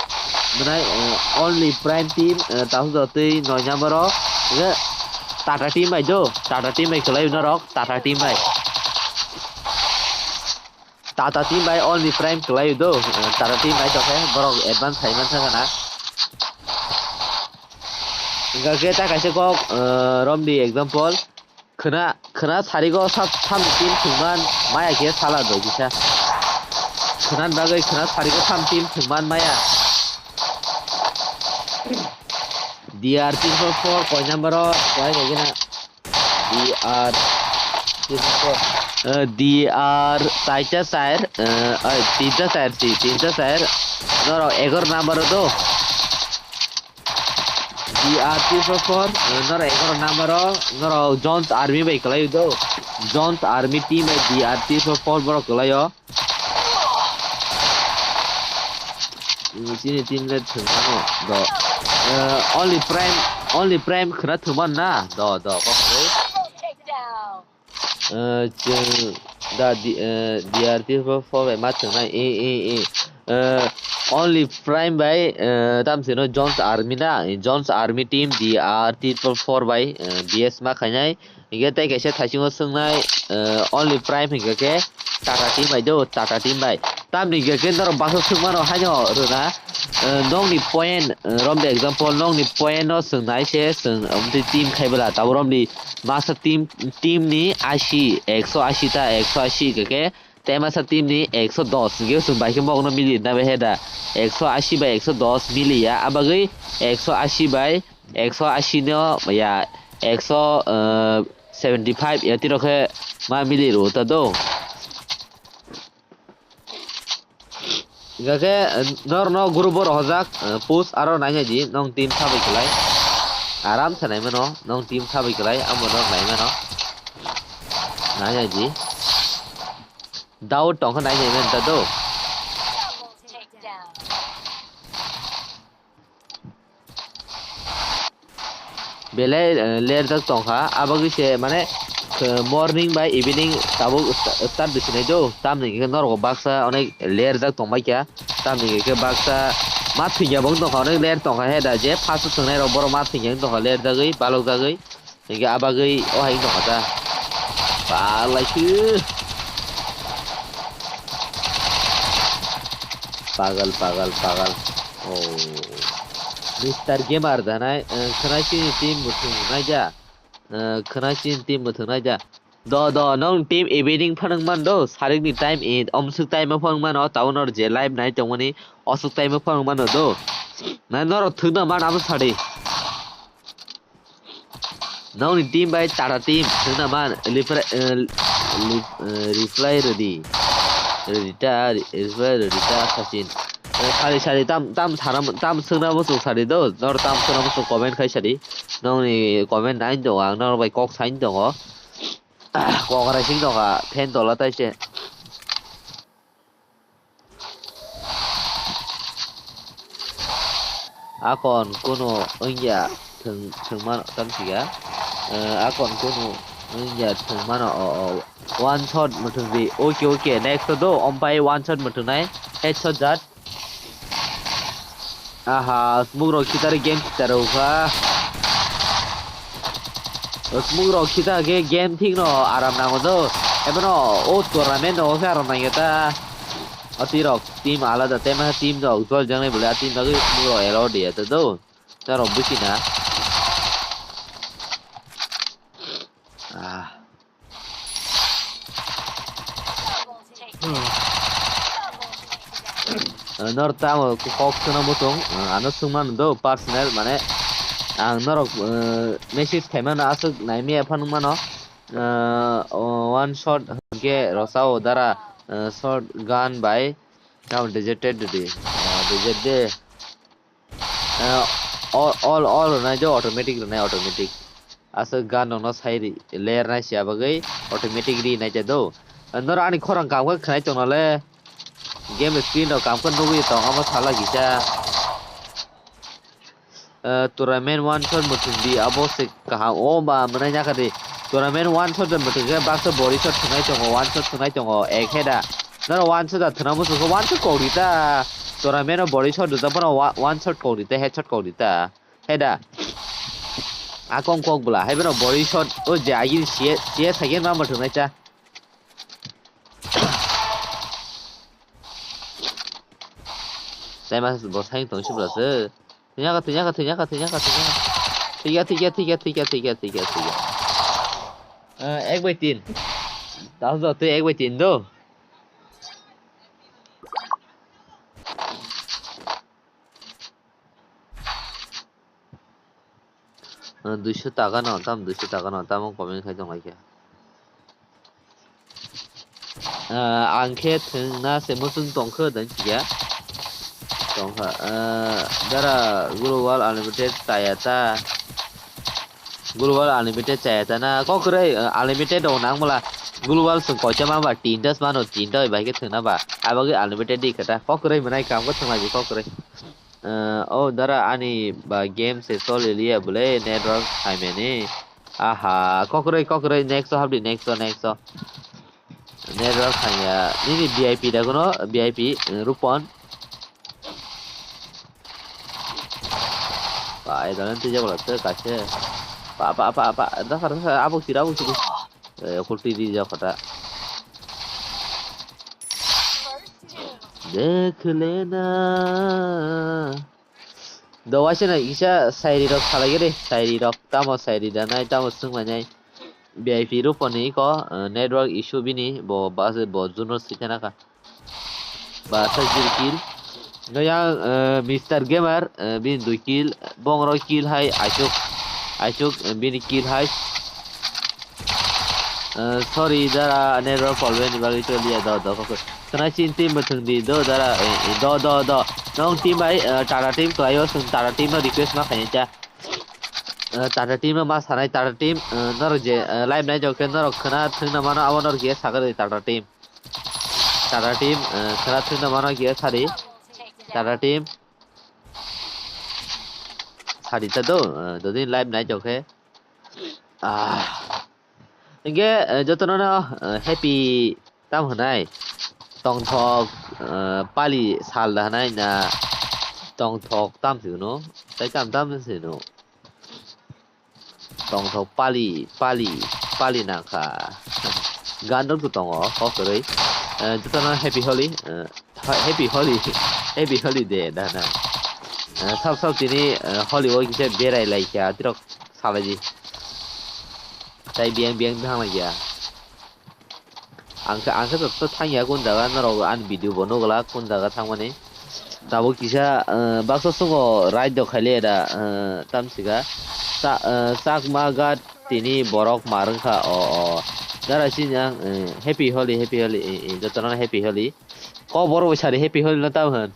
Mwnai, eh, Only Prime team, eh, tasu jotoi noi number o. Hingke Tata team bai do. Tata team bai kwlai norok. Tata team bai. Tata team bai Only Prime kwlai do. Eh, Tata team bai tokhe borok advance khai man thangana. Hingke ta kaisa kok, eh, romdi example. Khwna, khwna sarigo sab, sab team thwngman maya khe sala do kisa. Khwna bagwi khwna sarigo sab team thwngman maya. D R three four four koi number o, koi nai gina. D R three four four. Eh, D R saita sair, eh, ai, tinta sair si, tinta sair. Noro egaro number o do. D R three four four, eh, norok egaro number o, norok Jones Army bai kwlai do. Jones Army team bai D R three four four borok kwlai o. Mm, chini team le thwngmano do. Eh, Only Prime, Only Prime khwna thwngmano na? Do, do, kok kwrwi. Eh, chwng da di, eh, D R three four four bai ma thwngnai, eh, eh, eh. Eh, Only Prime bai, eh, tamsino Jones Army na, Jones Army team D R three four four bai, eh, B S ma khainai. Hingke tei kaisa thaisingo swngnai, eh, Only Prime hingke khe Tata team bai do, Tata team bai. Tamni hingke khe norok baksa swngmano haino rwna, eh, nokni point, eh, romni example, nokni point no swngnai se, swng, omtwi team khaibwla, tabuk romni masa team, team ni ashi, ekso ashi ta, ekso ashi hingke khe Temasa team ni ekso dos hwnkhe chwng bai khe mogno mili rwna bai he da. Ekso ashi bai ekso dos miliya, abagwi ekso ashi bai ekso ashi no ya, ekso, eh, seventy five ya tiro khe ma mili rw ta do. Hingkha khe, eh, norno group o rohorjak, eh, push aro nainai di, nong team sabai kwlai. Aram se nai mano, nong team sabai kwlai, amo nog nai mano. Nainai di. Doubt tongkha nainai mano ta do. Belai, eh, lerjak tongkha, abagwi se mane, eh, morning bai evening tabuk sta-, start di sinai do, tamni hwnkhe norok baksa onek lerjak tongbai kha, tamni hwnkhe baksa ma thwngya bo wng tongkha, onek ler tongkha he da, je first o thwngnai rok borok ma thwngya wng tongkha, lerjagwi, balokjagwi, hwnkhe abagwi o hai wng tongkha ta. Palai khe. Pagal, pagal, pagal. Oh. Mister Gamer da nai, eh, khwnaisini team muthung naija. Eh, khwnaisini team muthung naija. Do, do, nong team evening phano wng mano do, sarikni time e, omswk time o phano wng mano, tabuk norok je live nai tongmani, oswk time o phano wng mano do. Na norok thwkno man abo sadi. Nokni team bai Tata team, thwngna man, reply, eh, li-, eh, reply rwdi. Rwdi ta, reply rwdi ta, Sachin. Eh, sari, sari, tam, tam sana, tam swngna muchung sari do, nor tam swngna muchung comment khai sari. Nokni comment nai tongo, ang nor bai kok sain tongo. Kok rai sing tongo, fan tola tai se. Akon kunu wngya thwng, thwngmano tamsiga. Eh, akon kunu wngya thwngmano o, o. One shot muthungdi. Okay, okay. Next do. Ompai one shot muthungnai. Headshot jat. Aha, smoke rok khitar game khitar rok kha. Smoke rok khita khe game thik no aram nango do. Ebono o tournament no khe aram nangya ta. Ati rok team alada tema team rok jol jangnai bole ati bagwi smoke rok allow diya ta do. Ta rok busi na. Ah. Hmm. Eh, nor tamo kok suna mutung, eh, ano sungmano do personal, mane ang norok, eh, message khaimano aswk naimaya phano mano, eh, o one shot hwnkhe rosao dara, eh, shot gun bai tamo deserted di, eh, desert de. Eh, all, all, all rwnai do, automatic rwnai, automatic. Aswk gun rokno sai ri, ler nai siya bagwi automatic ri nai do. Noro ani khorang kam khe khwnai tongno le. Game screen rok kam khe nugwi tong, omo sala kisa. Eh, tournament one shot muthung di, abo se kaham. O ba, mwnai ya kha di. Tournament one shot de muthung khe baksa body shot thwnai tongo, one shot thwnai tongo, ek heda. Noro one shot da thwna muchung khe one shot kok di ta. Tournament o body shot rijak phano wa-, one shot kok di ta, headshot kok di ta. Heda. Akong kok bwla, hai bono body shot o je agini C S, C S hai khe ma muthung nai cha. Tei ma bo sai tong si bwla se. Thwnyakha, thwnyakha, thwnyakha, thwnyakha, thwnyakha. Thwikha, thwikha, thwikha, thwikha, thwikha, thwikha, thwikha. Eh, ek bai tin. Taso do tei ek bai tin do. Eh, duiso taka no, tam duiso taka no, tamo comment khai tong lai khe. Ah, ang khe thwngna se muchung tongkhe, dan siya. Tongkha. Ah, dara Global Unlimited chaya ta. Global Unlimited chaya ta na. Kokroi, ah, Unlimited rok nang mala. Global swng koita ma ba, tinta mano, tinta bai khe thwngna ba. Abagwi Unlimited di khe ta. Kokroi mwnai kam khe thwngna di kokroi. Eh, oh, dara ani ba game se choli liya bole network phaimani. Aha, kokroi, kokroi, next o habdi, next o, next o. Network phaiya. Nini V I P da kono, V I P, eh, Rupon. Ba, ai dalen tija bola te kaise. Pa, pa, pa, pa, da kar, da kar, abuk siri, abuk siri. Eh, kulti di ja kota. Dekh lena. Do waisa na kisa sairi rok salai gede, sairi rok tamo sairi da nai, tamo swng lai nai. V I P Ruponi ko, eh, network issue bini, bo bas bo juno sitena ka. Ba sa zero kill. No yang, eh, Mister Gamer, eh, bini dui kill, bongro kill hai, Aisuk, Aisuk, eh, bini kill hai. Eh, sorry, dara, network problem ni bagwi choliya, do, do, kok. Khna chin team bo thwng di, do, dara, eh, eh, do, do, do. Nong team bai, eh, Tata team kwlaio, chwng Tata team no request ma khaini cha. Eh, Tata team no ma sanai, Tata team, eh, norok je, eh, live nai jok khe norok khna thwngna mano, abo norok je sakha di Tata team. Tata team, eh, khna thwngna mano je sari. Tata team. Sari ta do, eh, dodin live nai jok khe. Ah. Hingke, eh, jotono no, eh, happy tam hwnai. Tongthok, eh, pali sal da hwnai na tongthok tam si hwno. Tai tam tam si hwno. Tongthok pali, pali, pali nangkha. Gan rok tongo, kok kwrwi. Eh, jotono happy Holi, eh, ha-, happy Holi, happy Holi de da hwnai. Eh, sab sab tini, eh, Holi o kisa berai lai kha, tirok salai di. Tai biyang biyang thang lai kha. Ang khe, ang khe to, to thang ya kun jaga, norok ani video bo nugwlak kun jaga thangmani. Tabuk kisa, eh, baksa sungo raid do khaile da, eh, tamsika. Sa-, eh, Chakma gat tini borok mar wngkha, o, o. Dara sini ang, eh, happy Holi, happy Holi, eh, eh, jotono happy Holi. Kok borok bai sari happy Holi no tam hwn.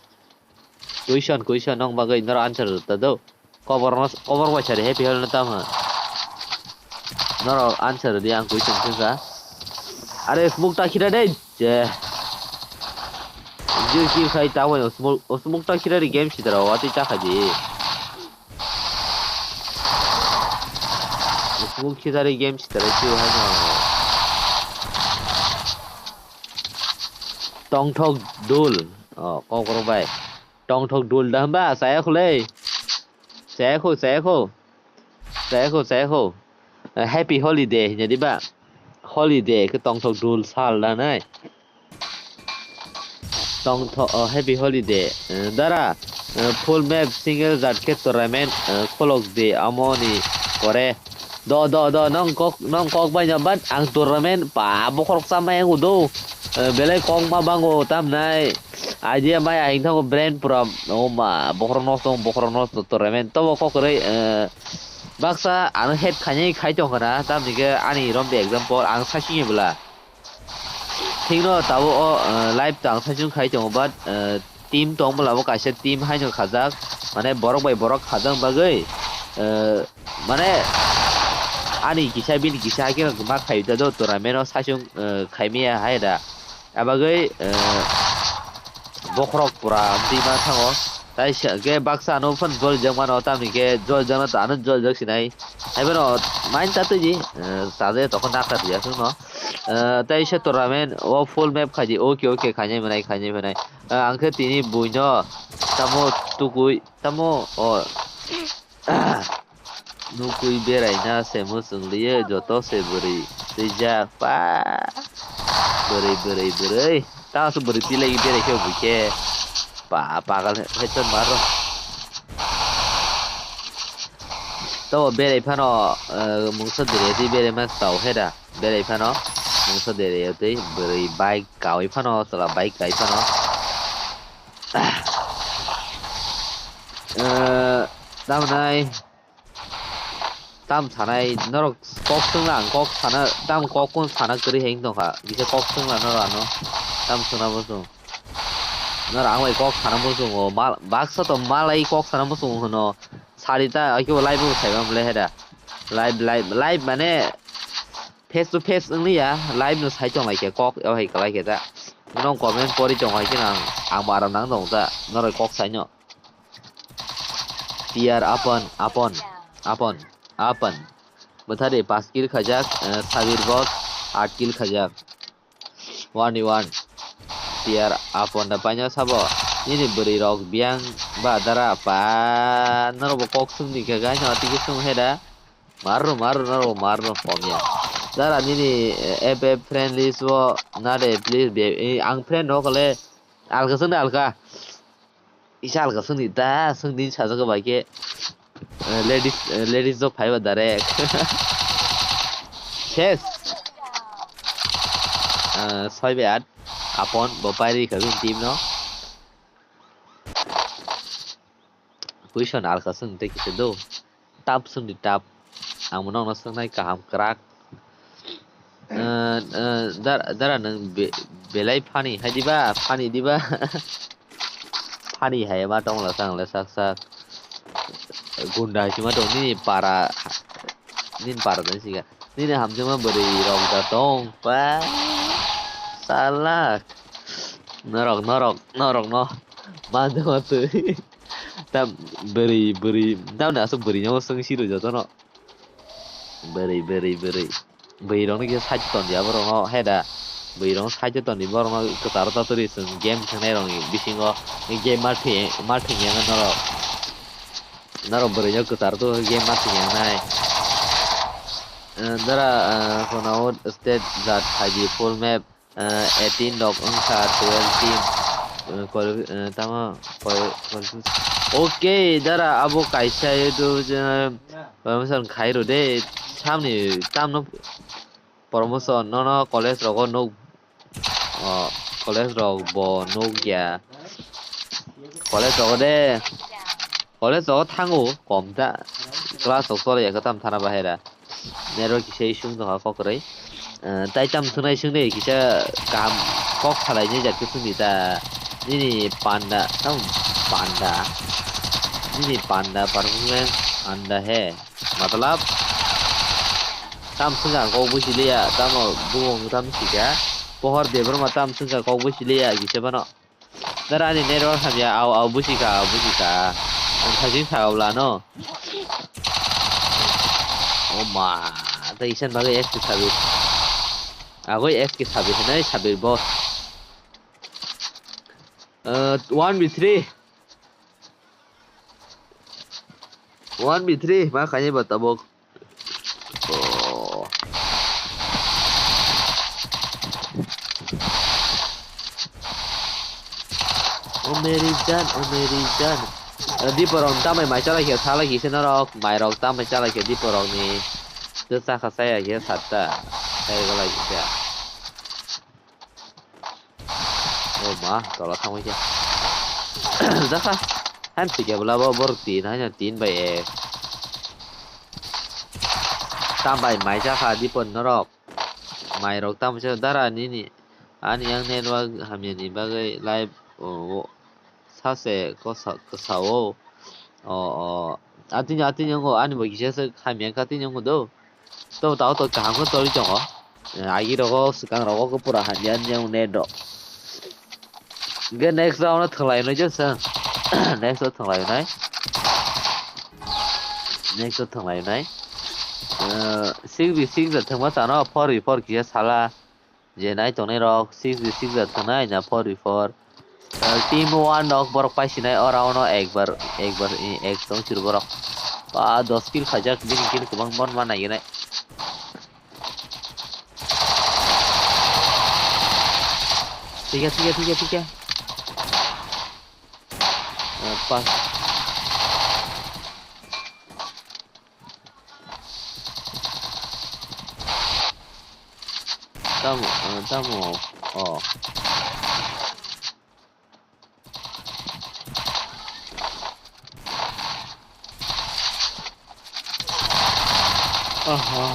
Question, question, nong bagwi norok answer rwta do. Kobor no, kobor bai sari happy Holi no tamo. Norok answer di ang question thangkha. Are smoke ta khira dei. Je. Jir ki khai ta wai smoke, smoke ta khira di game sitara wati ta khaji. Smoke khira di game sitara siu hai no. Tongthok dul. Oh, kok borok bai. Tongthok dul da hwnba? Chaya khulei. Chaya khu, chaya khu. Chaya khu, chaya khu. Eh, happy holiday hinwi di ba? Holiday khe tongthok dul sal da nai. Tongthok, oh, happy holiday. Eh, dara, eh, full map single jat khe tournament, eh, kholok di amoni pore. Do, do, do, nong kok, nong kok bai no, but ang tournament pa bokhorok chamai ang udo. Eh, belai kok ma bango tamnai. Idea mai aing thango brain pura, oh ma, bokhorok nosto, bokhorok nosto tournament. Tobo kok kwrwi, eh, baksa ang head khainai khai tong khna, tamni khe ani romde example ang sasingye bwla. Thikno tabuk o, eh, live tang saichung khai tongo, but, eh, team tong bwlabo kaisa team haino khajak, mane borok bai borok khajak bagwi, eh, mane ani kisa bini kisa hakhe ma khai ta do tournament o saichung, eh, khaimaya hai da. Abagwi, eh, bokhorok pura wngwi ma thango. Tai se, ke baksa ano phan joljak mano, tamni ke joljak no, ano joljak sinai. Hai bono main ta twi di, eh, ta je tokon nak ta twi aswk no. Eh, tai se tournament o full map khai di, okay, okay, khainai mwnai, khainai mwnai. Eh, ang khe tini buino tamo tukui, tamo, o, nukui beraina se muchung liye, joto se bwrwi twijak, pa. Bwrwi, bwrwi, bwrwi. Tamo se bwrwi tilai berai khe bui khe. Pa, pagal he, he chon maro. Tamo berai phano, eh, mungsa dere di berai ma tau he da. Berai phano mungsa dere tei bwrwi bike kaui phano, chwla bike kai phano. Eh, tamo nai. Tam sanai norok kok swngla ang kok sana, tam kok kun sana kwrwi hai wng tongkha. Kisa kok swngla norok ano. Tam swngna bo chwng. Norok ang bai kok sana bo chwngo. Mal, baksa to malai kok sana bo chwngo hwno. Sari ta, ai kebo live bo saiba mole heda. Live, live, live mane face to face wng ya. Live no sai tong lai khe kok, o hai kwlai khe ta. Bono comment pori tong hai khe ang, ang bo aram nang tong ta. Norok kok sai no. Tier apon, apon, apon, apon. Bwthari pas kill khaijak, eh, Sabir bo aat kill khaijak. One v one. Tier apon da paino sabo. Nini bwrwi rok biyang ba dara pa. Norok bo kok sung di khe gaino tiki sung he da. Marro, marro, norok bo marro pomya. Dara nini, eh, F F friend list o nade please be, eh, ang friend rok le alka sung da alka. Isa alka sungdi ta, sungdi sajak bai khe, eh, ladies, eh, ladies rok phaiba direct. Ses. Ah, soi bai at. Apon bo pairi kha bini team no. Question alka swng tei kisa do. Tap swng di tap. Ang bono no swngnai kaham kwrak. Eh, eh, dar-, dara nwng be-, belai funny hai diba? Funny diba? Funny hai ma tong la sang le sak sak. Gunda hai sima tong nini para, nini para tong sika. Nini hamjama bwrwi rok da tong. Pa. Salak. Norok, norok, norok no. Manjama twi. Tam bwrwi, bwrwi. Tamni aswk bwrwi no swng siro joto no. Bwrwi, bwrwi, bwrwi. Bwrwi rokno kisa side ton di aborokno, he da. Bwrwi rokno side ton di, borokno kwcharo ta twi chwng game thangnai rokni bisingo game ma thwi-, ma thwngya norok. Norok bwrwi no kwcharo to game ma thwngya nai. Eh, dara, eh, kono state jat phaidi full map. Eh, eighteen rok wngkha, twelve team, eh, quali-, eh, tamo, quali-, quali-, okay, dara abo kaisa YouTube channel promotion khai rw de, samni tamno promotion, nono college rogo nuk, oh, college rok bo nuk ya, college rogo de, college rogo thango, kom ta, class rok chole ya, kwtam thana bahai ra. Network kisa isung tongkha kok kwrwi. Eh, tai tam thunai swngdi kisa kaham kok salai ni jat khe swngdi ta. Nini panda, tam panda. Nini panda performance anda he. Matlab, tam swngkha kok busi liya, tamo bumung tam sika. Pohor Debbarma tam swngkha kok busi liya kisa bano. Dara ani network hamya, au, au, busi ka, au, busi ka. Ang thajin sa, au, lano. O ma, ta isan bagwi S K Sabir. Agoi S K Sabir, hinai Sabir boss. Uh, one v three. One v three, ma khaini ba tabuk. Oh. O meri jan, o meri jan. Eh, diporok tamai mai chalai khe, salai khe se norok, mairok tamai chalai khe diporok ni. Tei chakha chaya khe satta. Sai golai khe. O ma, tola thangwi khe. Jakha. Han thikya bwla bo borok tin, haino tin bai ek. Tambai mai jakha dipon norok. Mairok tamo se dara nini. Ani yang network hamya ni bagwi live, o, o, sase kosa, kosa o. O, o. Atini, atini ngo ani bo kisa se hamya kha tini ngo do. To, tao to kaham khe choli tongo. Eh, agi rogo, swkang rogo khe pura hamya ni yang net rok. Ge next round no thwnglai nai jesa. Next round thwnglai nai. Next round thwnglai nai. Eh, six v six da thwngma chano, four v four kisa sala. Je nai tongnai rok six v six da thwngnai na four v four. Eh, team one rok borok paisinai o round no ekbar, ekbar, eh, ek tong sir borok. Ba dos kill khaijak, bini kill kwbang bon ma naigenai. Thik khe, thik khe, thik khe, thik khe. Eh, pas. Tamo, eh, tamo. Oh. Aha.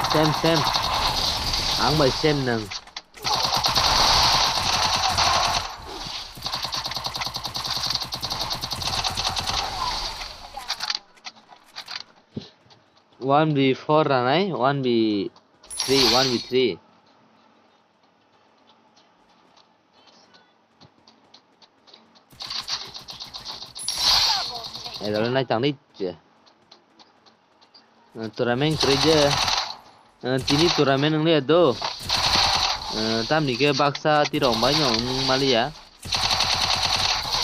Sem, sem. Ang bai sem nang. One v four ranai, one v three, one v three. Edole nai tangdi je. Tournament kwrwi je. Eh, tini tournament wngya do. Eh, tamni khe baksa tirok bai no wng maliya.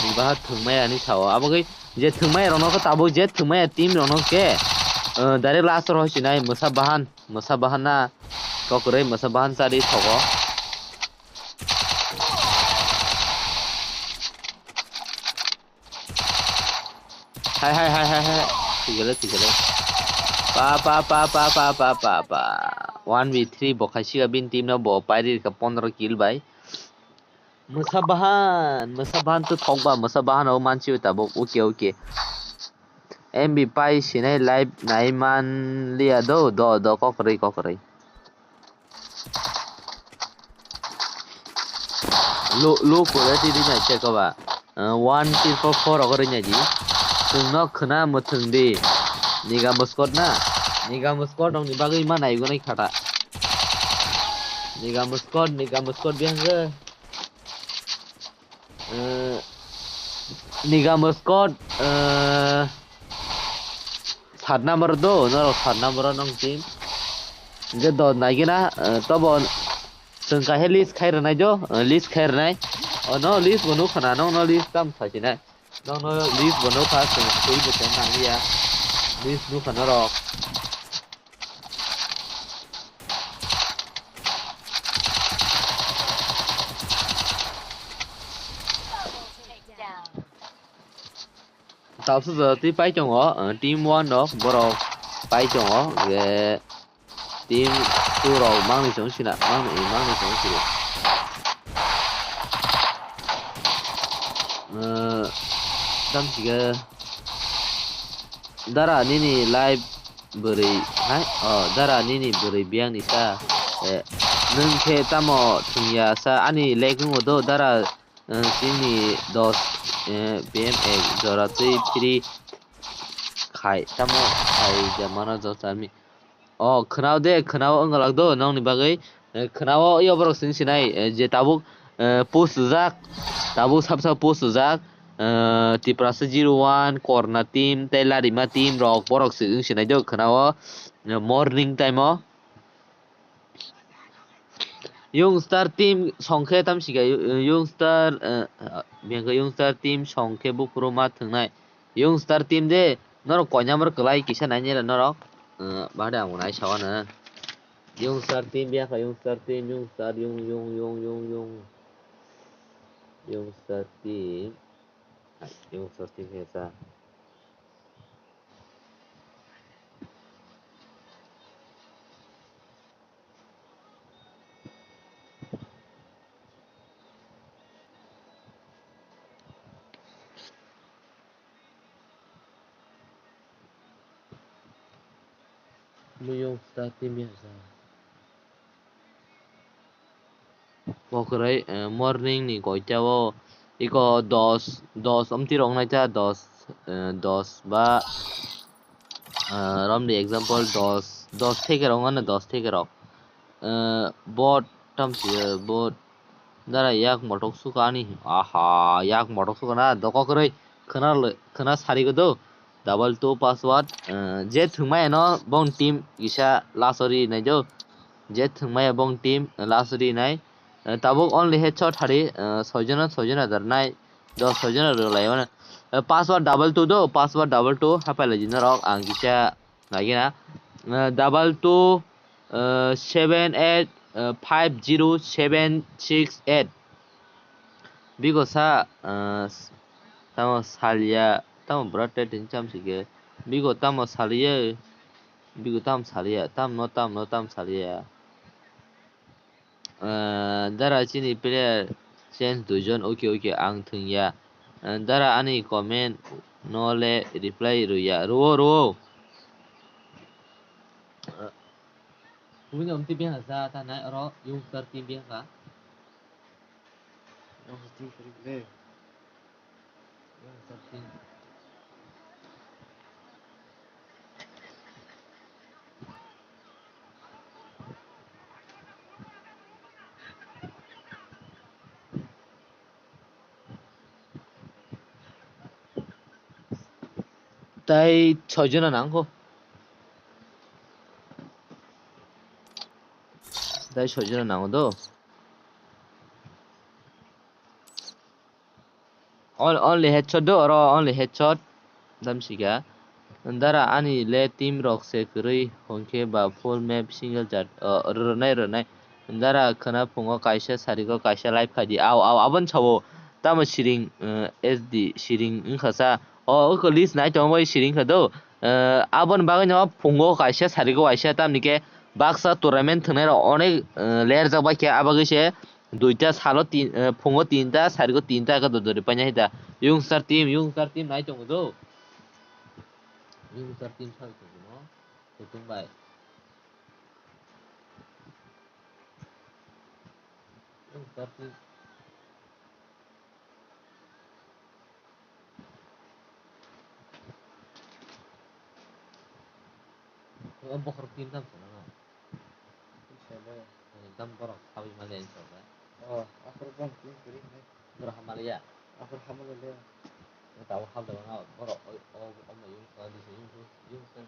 Ni baha thwngmaya ni sao. Abo khe je thwngmaya rokno khe tabuk je thwngmaya team rokno khe, eh, direct last o sinai Mwsa Bahan, Mwsa Bahan na kokrwi Mwsa Bahan chari thogo. Hai, hai, hai, hai, hai. Tigale, tigale. Pa, pa, pa, pa, pa, pa, pa, pa. One v three bo khaisiga bin team no bo pairi ka pondro kill bai. Mwsa bahan, mwsa bahan to thokba, mwsa bahan o mansi tabuk. Okay, okay. M B pai sinai live nai man liya do, do, do, kokroi, kokroi. Low, low quality rinai che koba. Uh, one triple four rok rinai di. Chwng no khwna mwthwng di. Niga muskot na. Niga muskot rok ni bagwi ma naigo nai khata. Niga muskot, niga muskot biyang khe. Uh, niga muskot, uh, sat number do, norok sat number o nong team. Je do naigena, uh, tobo Chwng kaisa list khai rwnai do, list khai rwnai. O no list bo nukha na, nokno list tam sasinai. Nokno list bo nukha, chwng swi bo tong nang ya. List nukha norok. Tabuk jora twi pai tongo, team one rok borok pai tongo, je Team two rok mangni chong sina, mangni, mangni chong sina. Eh, tam siga dara nini live bwrwi hai, oh, dara nini bwrwi biyang ni sa, eh, nwng khe tamo thwngya sa ani leg wngo do dara, eh, chini dos, eh, P M ek jora twi free khai tamo khai ja mano dos army. Oh, khwnao de, khwnao wng glak do, nokni bagwi. Eh, khwnao, yo borok sing sinai, eh, je tabuk, eh, post rijak, tabuk sab sab post rijak, eh, Tiprasa zero one, Korna team, tei Larima team rok, borok sing sinai do, khwnao, eh, morning time o. Young Star team songkhe tam siga, eh, Young Star, eh, biyang khe Young Star team songkhe buphuru ma thwngnai. Young Star team de, norok koinamar kwlai kisa nainai norok. Eh, bade ang nai sawana. Young Star team, biyang kha Young Star team, Young Star, Young, Young, Young, Young, Young. Young Star team. Young Star team he sa. Muyung star team ya sa. Bo kwrwi, eh, morning ni koita o iko dos, dos omti rok nai ta dos, eh, dos ba, eh, romni example dos, dos theke rok ano dos theke rok. Eh, bot tam si, eh, bot dara yak motok suka ani. Aha, yak motok suka na doko kwrwi khwna le, khwna sari go do. Double two password, eh, je thwngmaya no bong team kisa last o ri nai do. Je thwngmaya bong team last o ri nai. Eh, tabuk only headshot hari, eh, soijona, soijona dar nai. Dos soijona rw lai mano. Eh, password double two do, password double two hapai lai di norok ang kisa nai gina. Eh, double two, eh, seven eight, eh, five zero seven six eight. Bigo sa, eh, s-, tamo salia, tamo bwrate tin cham sike. Bigo tamo salia, bigo tam salia, tam no, tam no, tam salia. Eh, dara chini player change duijon, okay, okay, ang thwngya. Eh, dara ani comment no le reply rwya, rwo, rwo. Eh, Wini omti bihasa ta nai oro yung thirteen bihasa. Tai soi jona nang kho. Tai soi jona nango do. On-, only headshot do, oro only headshot. Dam sika. Dara ani le team rok se kwrwi hwnkhe ba full map single jat, uh, rwnai rwnai. Dara khwna phungo kaisa sarigo kaisa live khai di. Au, au, aboni sao. Tamo siring, uh, S D siring wngkha sa. O, oko list nai tongwi siring kha do. Eh, aboni bagwi no phungo kaisa, sariko kaisa, tamni khe baksa tournament thwngnai rok onek, eh, lerjak bai khe, abagwi se duita salo tin, eh, phungo tinta, sariko tinta khe dodori paina hita. Youngstar team, youngstar team nai tongo do. Youngstar team sai tongo no. Kutung bai. Youngstar team. O bokhorok team tam sana no. Sele. Tam borok sawi mali ani sokha. O, akhor bom team kiri ne. Borok hamali ya. Akhor hamali le. Tabo hal da na borok o, o, o ma yung sa di yung yung sa.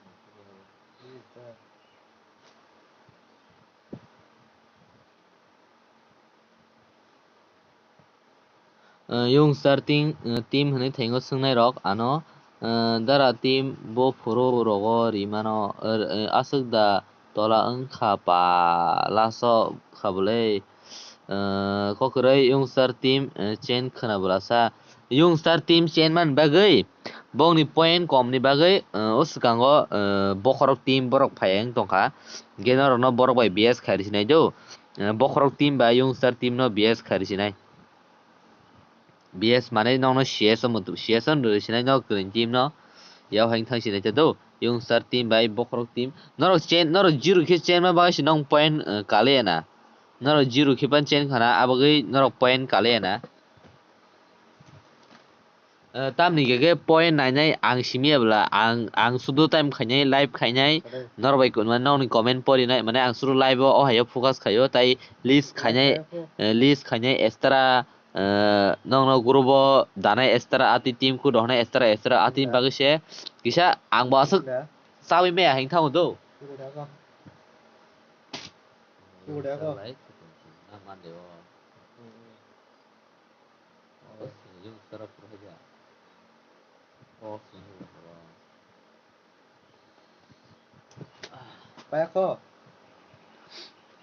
Eh, youngstar team, eh, team hwnwi thango swngnai rok ano, eh, dara team bo phuru rogo rimano, eh, eh, aswk da tola wngkha pa laso kha bwlwi, eh, kokrwi youngstar team, eh, chen khwna bwlasa. Youngstar team chen man bagwi bongni point kom ni bagwi, eh, o swkango, eh, bokhorok team borok phai wng tongkha. Hwnkhe norokno borok bai B S khai rwsinai do. Eh, bokhorok team bai youngstar team no B S khai rwsinai. B S manwi nokno C S o mutu, C S o rwsinai nok kwrwini team no. Yao hai thang sinai ta do. Youngstar team bai bokhorok team. Norok chen, norok zero khe chen ma bagwi se nong point, eh, kale na. Norok zero khe pan chen khana, abagwi norok point kale na. Eh, tamni khe khe point nainai ang simi ya bwla, ang, ang sudu time khainai, live khainai, norok bai kunma nokni comment porinai, mane ang sudu live o, o hayo focus khaio, tai list khainai, eh, list khainai extra, eh, nokno group o danai extra, ati team ku dohonai extra, extra, ati bagwi se kisa ang bo aswk chawi maya hing thango do. Payakho.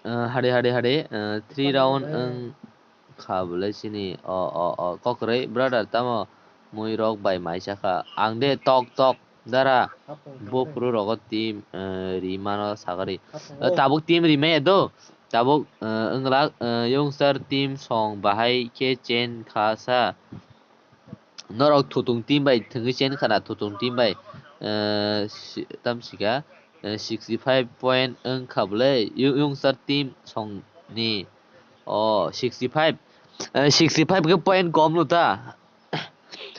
Ah, hade, hade, hade, ah, three round wng kha bwlai sini. O, o, o, kokrwi, brother, tamo mui rok bai mai sakha. Ang de tok, tok, dara, bo phuru rogo team, ah, ri mano sagari. Ah, tabuk team ri maya do. Tabuk, ah, wng glak, ah, youngstar team song bahai khe chen kha sa. Norok thutung team bai thwngwi chen khana, thutung team bai, eh, si-, tam sika, eh, sixty five point wng kha bwlai, yo-, youngstar team song ni. O, sixty five, eh, sixty five khe point kom no ta.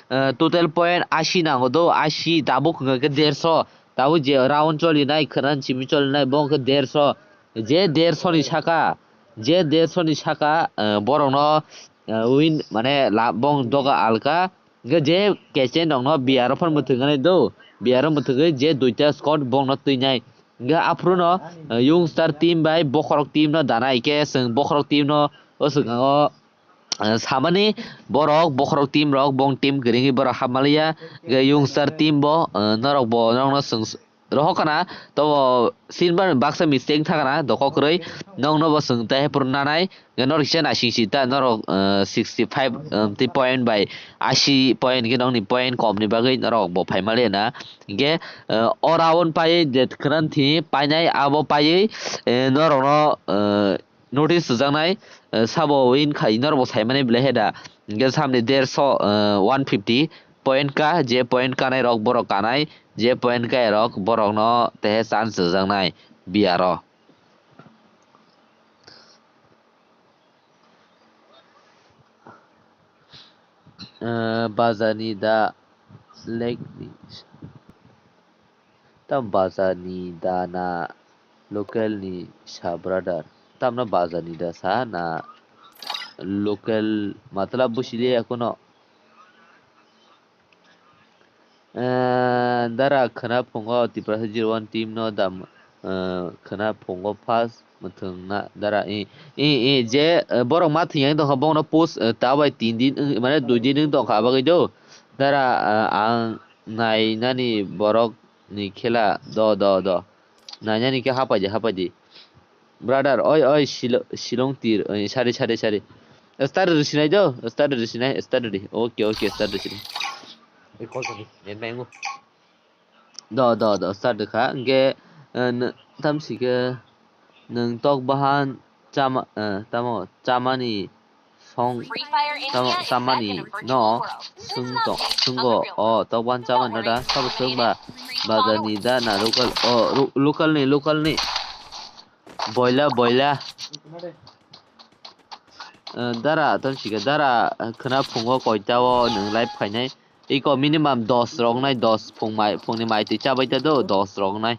Eh, total point ashi nango do, ashi tabuk hwnkha khe derso, tabuk je round choli nai, khwran simi choli nai, bo hwnkha derso. Je derso ni saka, je derso ni saka, eh, borok no, eh, win, mane la-, bong doga alka. Hwnkhe je kechen rok no B R o phano mwthwngwi do, B R o mwthwngwi je duita squad bong no twinai. Hwnkhe aphuru no, eh, youngstar team bai bokhorok team no dana, hwnkhe chwng bokhorok team no o swkango, eh, samani borok bokhorok team rok bong team kwrwngwi borok hapmaliya. Hwnkhe youngstar team bo, eh, norok bo norok no chwng rohor kana, tobo silver baksa mistake thakana, dokhok kwrwi, nokno bo chwng tei hepro nanai, norok kisa naising si ta, norok, eh, sixty five, um, tei point bai ashi point khe nokni point kom ni bagwi norok bo phai maliya na. Hwnkhe, eh, o round pai je kwran thini painai abo paiwi, eh, norokno, eh, notice sujaknai, eh, sabo win khai norok bo saimani belai he da. Hwnkhe samni derso, eh, one fifty point ka, je point kanai rok borok kanai, je point kai rok borok no tehe chance sujaknai B R o. Eh, bazar ni da lake ni. Tam bazar ni da na local ni sa brother? Tamno bazar ni da sa na local, matlab busi liya kuno. Eh, dara khwna phungo Tiprasa zero one team no dam, eh, khwna phungo first mwthwng na dara i, i, i, je, eh, borok ma thwngya wng tongkha, bongno post, eh, ta bai tin din wng, mane dui din wng tongkha, abagwi do. Dara, eh, ang nainani borok ni khela do, do, do. Nainani khe hapai di, hapai di. Brother, oi, oi, Shilo-, Shilong tir, oi, sari, sari, sari. Start rwsinai do, start rwsinai, start rwdi. Okay, okay, start rwsinai. Oi, call kani, net mai wngo. Do, do, do, start kha. Hwnkhe, eh, n-, tamsi khe nwng tok bahan chama, eh, tamo, chamani song, tamo, chamani no, swng tong, swnggo, o, tok bahan chamani no da, sabo swng ba, bazar ni da na local, o, ro-, local ni, local ni. Boila, boila. Eh, dara, tamsi khe dara, eh, khwna phungo koita o nwng live khainai. Iko minimum dos rok nai, dos phung mai, phungni mai twi chabai ta do, dos rok nai.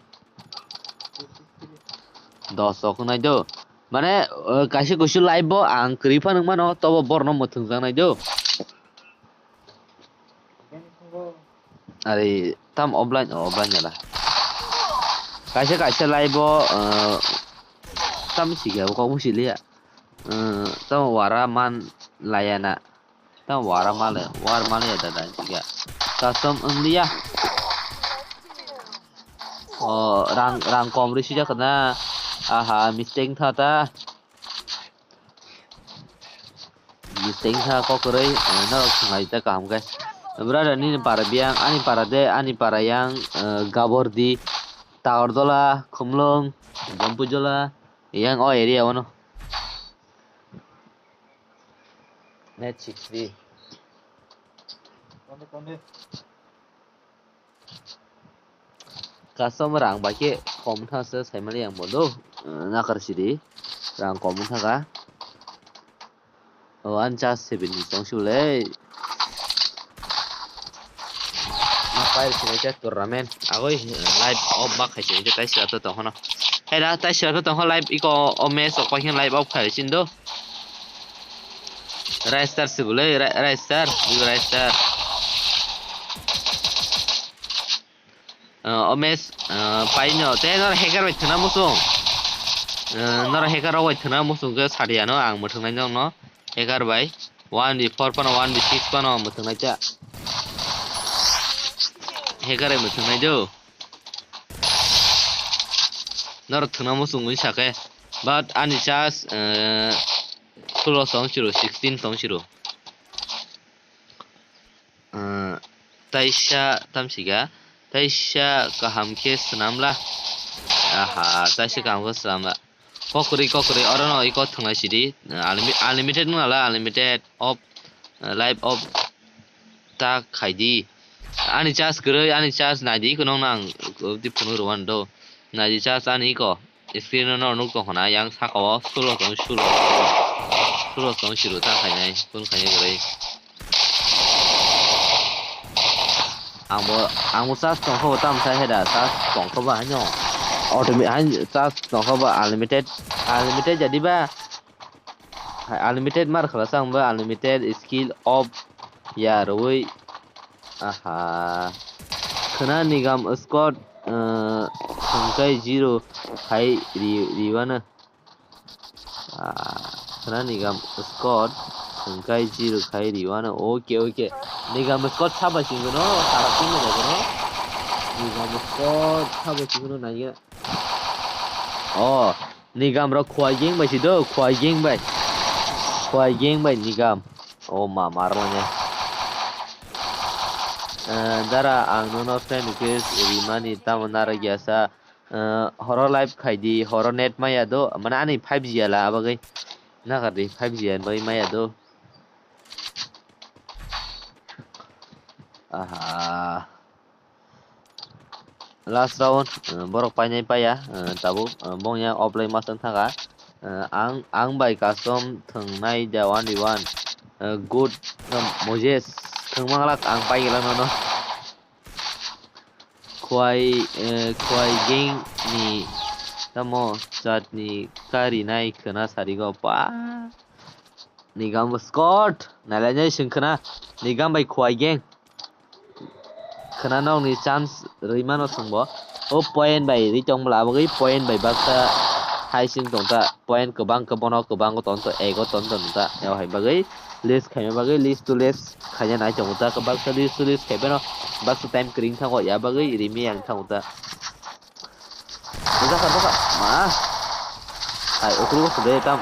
Dos rok nai do. Mane, eh, kaisa kusu live bo ang kwrwi phano mano, tobo borno mwthwng jak nai do. Ari tam offline, oh, offline jala. Kaisa kaisa live bo, eh, tam sikya kok busi liya. Eh, tam wara man layana. Tam wara male, war male ya dada sikya. Custom wng liya. Oh, rang, rang kom risi jak na. Aha, mistake tha ta. Mistake kha kok kwrwi, eh, norok swnglaijak kaham khe. Brother, nini para biyang, ani para de, ani para yang, eh, Gabordi, Tagardola, Khumlwng, Jampuidola, yang o area o no. Net sixty. Custom rang bai khe kom wngkha se saimali ang bodo, eh, nakar sidi rang kom wngkha ka. O, ani charge seven ni tong sibole. Ma pai sini khe tournament agoi, eh, live off bak khai sini khe tai sila to tong hono. Hela tai sila to tong ho live iko o match ok pai khe live off khai sini do. Raistar sibole, ra-, Raistar, Raistar. Ah, o match, ah, paino, te nor hacker bai thwna muchung. Ah, nor hacker rok bai thwna muchung khe sadiya no, ang mwthwngnai nokno. Hacker bai one v four pano, one v six pano mwthwngnai cha. Hacker bai mwthwngnai do. Nor thwna muchung wi sakhe. But ani charge, ah, sullo tong siro, sixteen tong siro. Ah, taisa tamsika, taisa kaham khe swnamla. Aha, taisa kaham khe swnamla. Kokri, kokri, oro no iko thwnglai sidi. Unlimi-, unlimited wngla, unlimited off, live off ta khaidi. Ani charge kwrwi, ani charge naidi, iko nokno ang di phunuk rwmani do. Naidi charge ani iko. Screen o no nuk tong khna, yang saka o sullo tong, sullo. Sullo tong siro ta khainai, kun khainai kwrwi. Ang bo, ang bo charge tong kho, tam sai heda, charge tong kho ba haino. Automatic, hain charge tong kho ba, unlimited, unlimited jadi ba. Hai, unlimited mar khala sa ang ba, unlimited skill off ya rwi. Aha. Khna Nigam squad, eh, thwngkai zero khai ri-, riwana. Ah, khna Nigam squad thwngkai zero khai riwana. Okay, okay. Nigam squad sabo singno, sara singno no. Nigam squad sabo singno naiya. Oh, Nigam rok Khwai gang bai si do, Khwai gang bai. Khwai gang bai Nigam. Oh, ma, mar manya. Eh, dara, ang nono friend request rimani tamo nara gyasa. Eh, horo live khai di, horo net maya do, mane ani five G ala abagwi. Nagar di, five G ani bagwi maya do. Aha. Last round, eh, borok painai paiya, eh, tabuk, eh, bongya offline ma swng thangkha. Eh, ang, ang bai custom thwngnai da one v one. Eh, good, eh, Moses, thwngmanglak ang paigwlak nono. Khwai, eh, Khwai gang ni tamo chatni karinai khwna sarigo pa. Nigam squad, nalainai swng khwna, Nigam bai Khwai gang. Khwna nokni chance rwi mano chwngbo. O point bai ri tong bwla, aboni point bai baksa hai sing tong ta, point kwbang khe bono kwbang tong ta, ego tong ta nung ta. Abo hai bagwi list khaina bagwi, list to list khaina nai tongo ta, baksa list to list khai phano baksa time kwrwi thango, ya bagwi rimi ang thango ta. Bwsa kha, bwsa kha. Ma. Hai, ukhruk se de tam.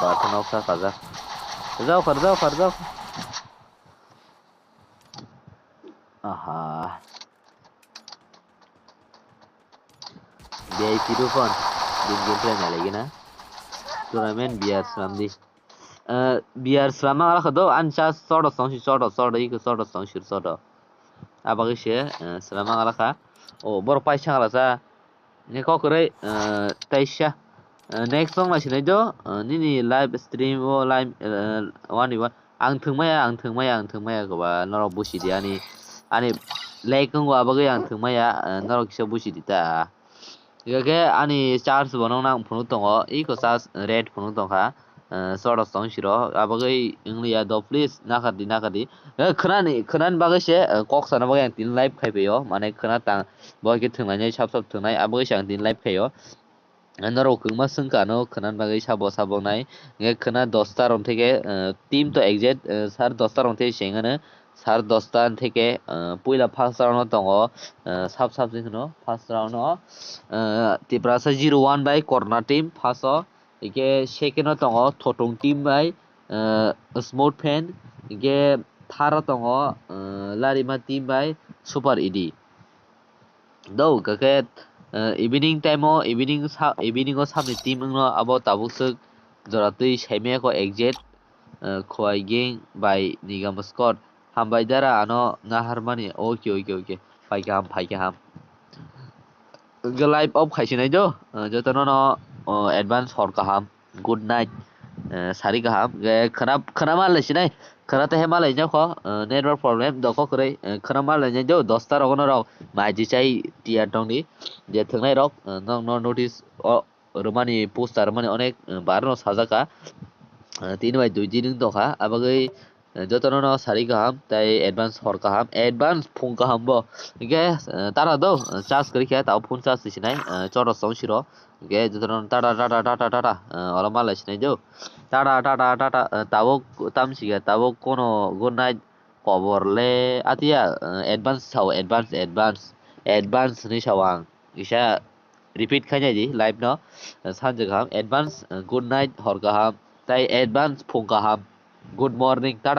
Ba, khe noksa kha ja. Rwjak kha, rwjak kha, rwjak kha. V I P do phone. Din game play na lagi na. Tournament B R slam di. Eh, B R slam ang rakha do, an cha sodo song si sodo, sodo, iko sodo song si sodo. Abagwi se, eh, slam ang rakha. O, borok paisa ngala sa. Ne kok kwrwi, eh, taisa. Eh, next song na sinai do, eh, nini live stream o live, eh, wani wa. Ang thwngmaya, ang thwngmaya, ang thwngmaya goba norok busi di ani, ani lag wngwa abagwi ang thwngmaya, eh, norok kisa busi di ta. Hwnkhe ani charge bo nokna ang phunuk tongo, iko charge red phunuk tongkha, eh, sodo song siro, abagwi wngliya do, please nakardi, nakardi. Eh, khwnani, khwnani bagwi se, eh, kok sana bagwi ang tini live khai phaio, mane khwna tang, bo khe thwnglainai, sap sap thwngnai, abagwi se ang tini live khaio. Norok kwbangma swngkha ano khwnani bagwi sabo sabo wngnai. Hwnkhe khwna dosta rok theke, eh, team to exact, eh, sar dosta rok theke se wngano. Sar dosta theke, eh, puila first round o tongo, eh, sab sab se kheno first round o, eh, Tiprasa zero one bai Korna team first o. Hwnkhe second o tongo Thotung team bai, eh, Smooth Fan. Hwnkhe third o tongo, eh, Larima team bai Super E D. Do, hwnkhe, eh, evening time o, evening sa-, evening o sabni team wngno abo tabuk swk jora twi saimaya kho exact, eh, Khowai Gang bai Nigam Squad. Hambai dara ano naharmani. Okay, okay, okay. Phai kaham, phai kaham. Hwnkhe live off khai sinai do, eh, jotono no, oh, advance hor kaham. Good night. Eh, sari kaham. Eh, khwna, khwna ma lai sinai. Khwna te he ma lai nyakho. Eh, network problem. Doko kwrwi. Eh, khwna ma lai nyai do. Dosta rogono rok. Mai ji chai tiya tongdi. Je thwngnai rok. Eh, nokno notice o rwmani poster rwmani onek, eh, bar no sajaka. Eh, tini bai dui din wng tongkha. Abagwi, eh, jotono no sari kaham. Tai advance hor kaham. Advance phung kaham bo. Hwnkhe, eh, tara do. Eh, charge kwrwi khe. Tao phone charge sinai. Eh, choro song siro. Hwnkhe jotono tata, tata, tata, tata, eh, oro ma lai sinai do. Tata, tata, tata, eh, tabuk tamsike, tabuk kono good night kobor le atiya, eh, advance sao, advance, advance, advance hinwi sao ang. Kisa repeat khainai di live no, eh, sanje kaham, advance, eh, good night, hor kaham, tai advance phung kaham, good morning, tata.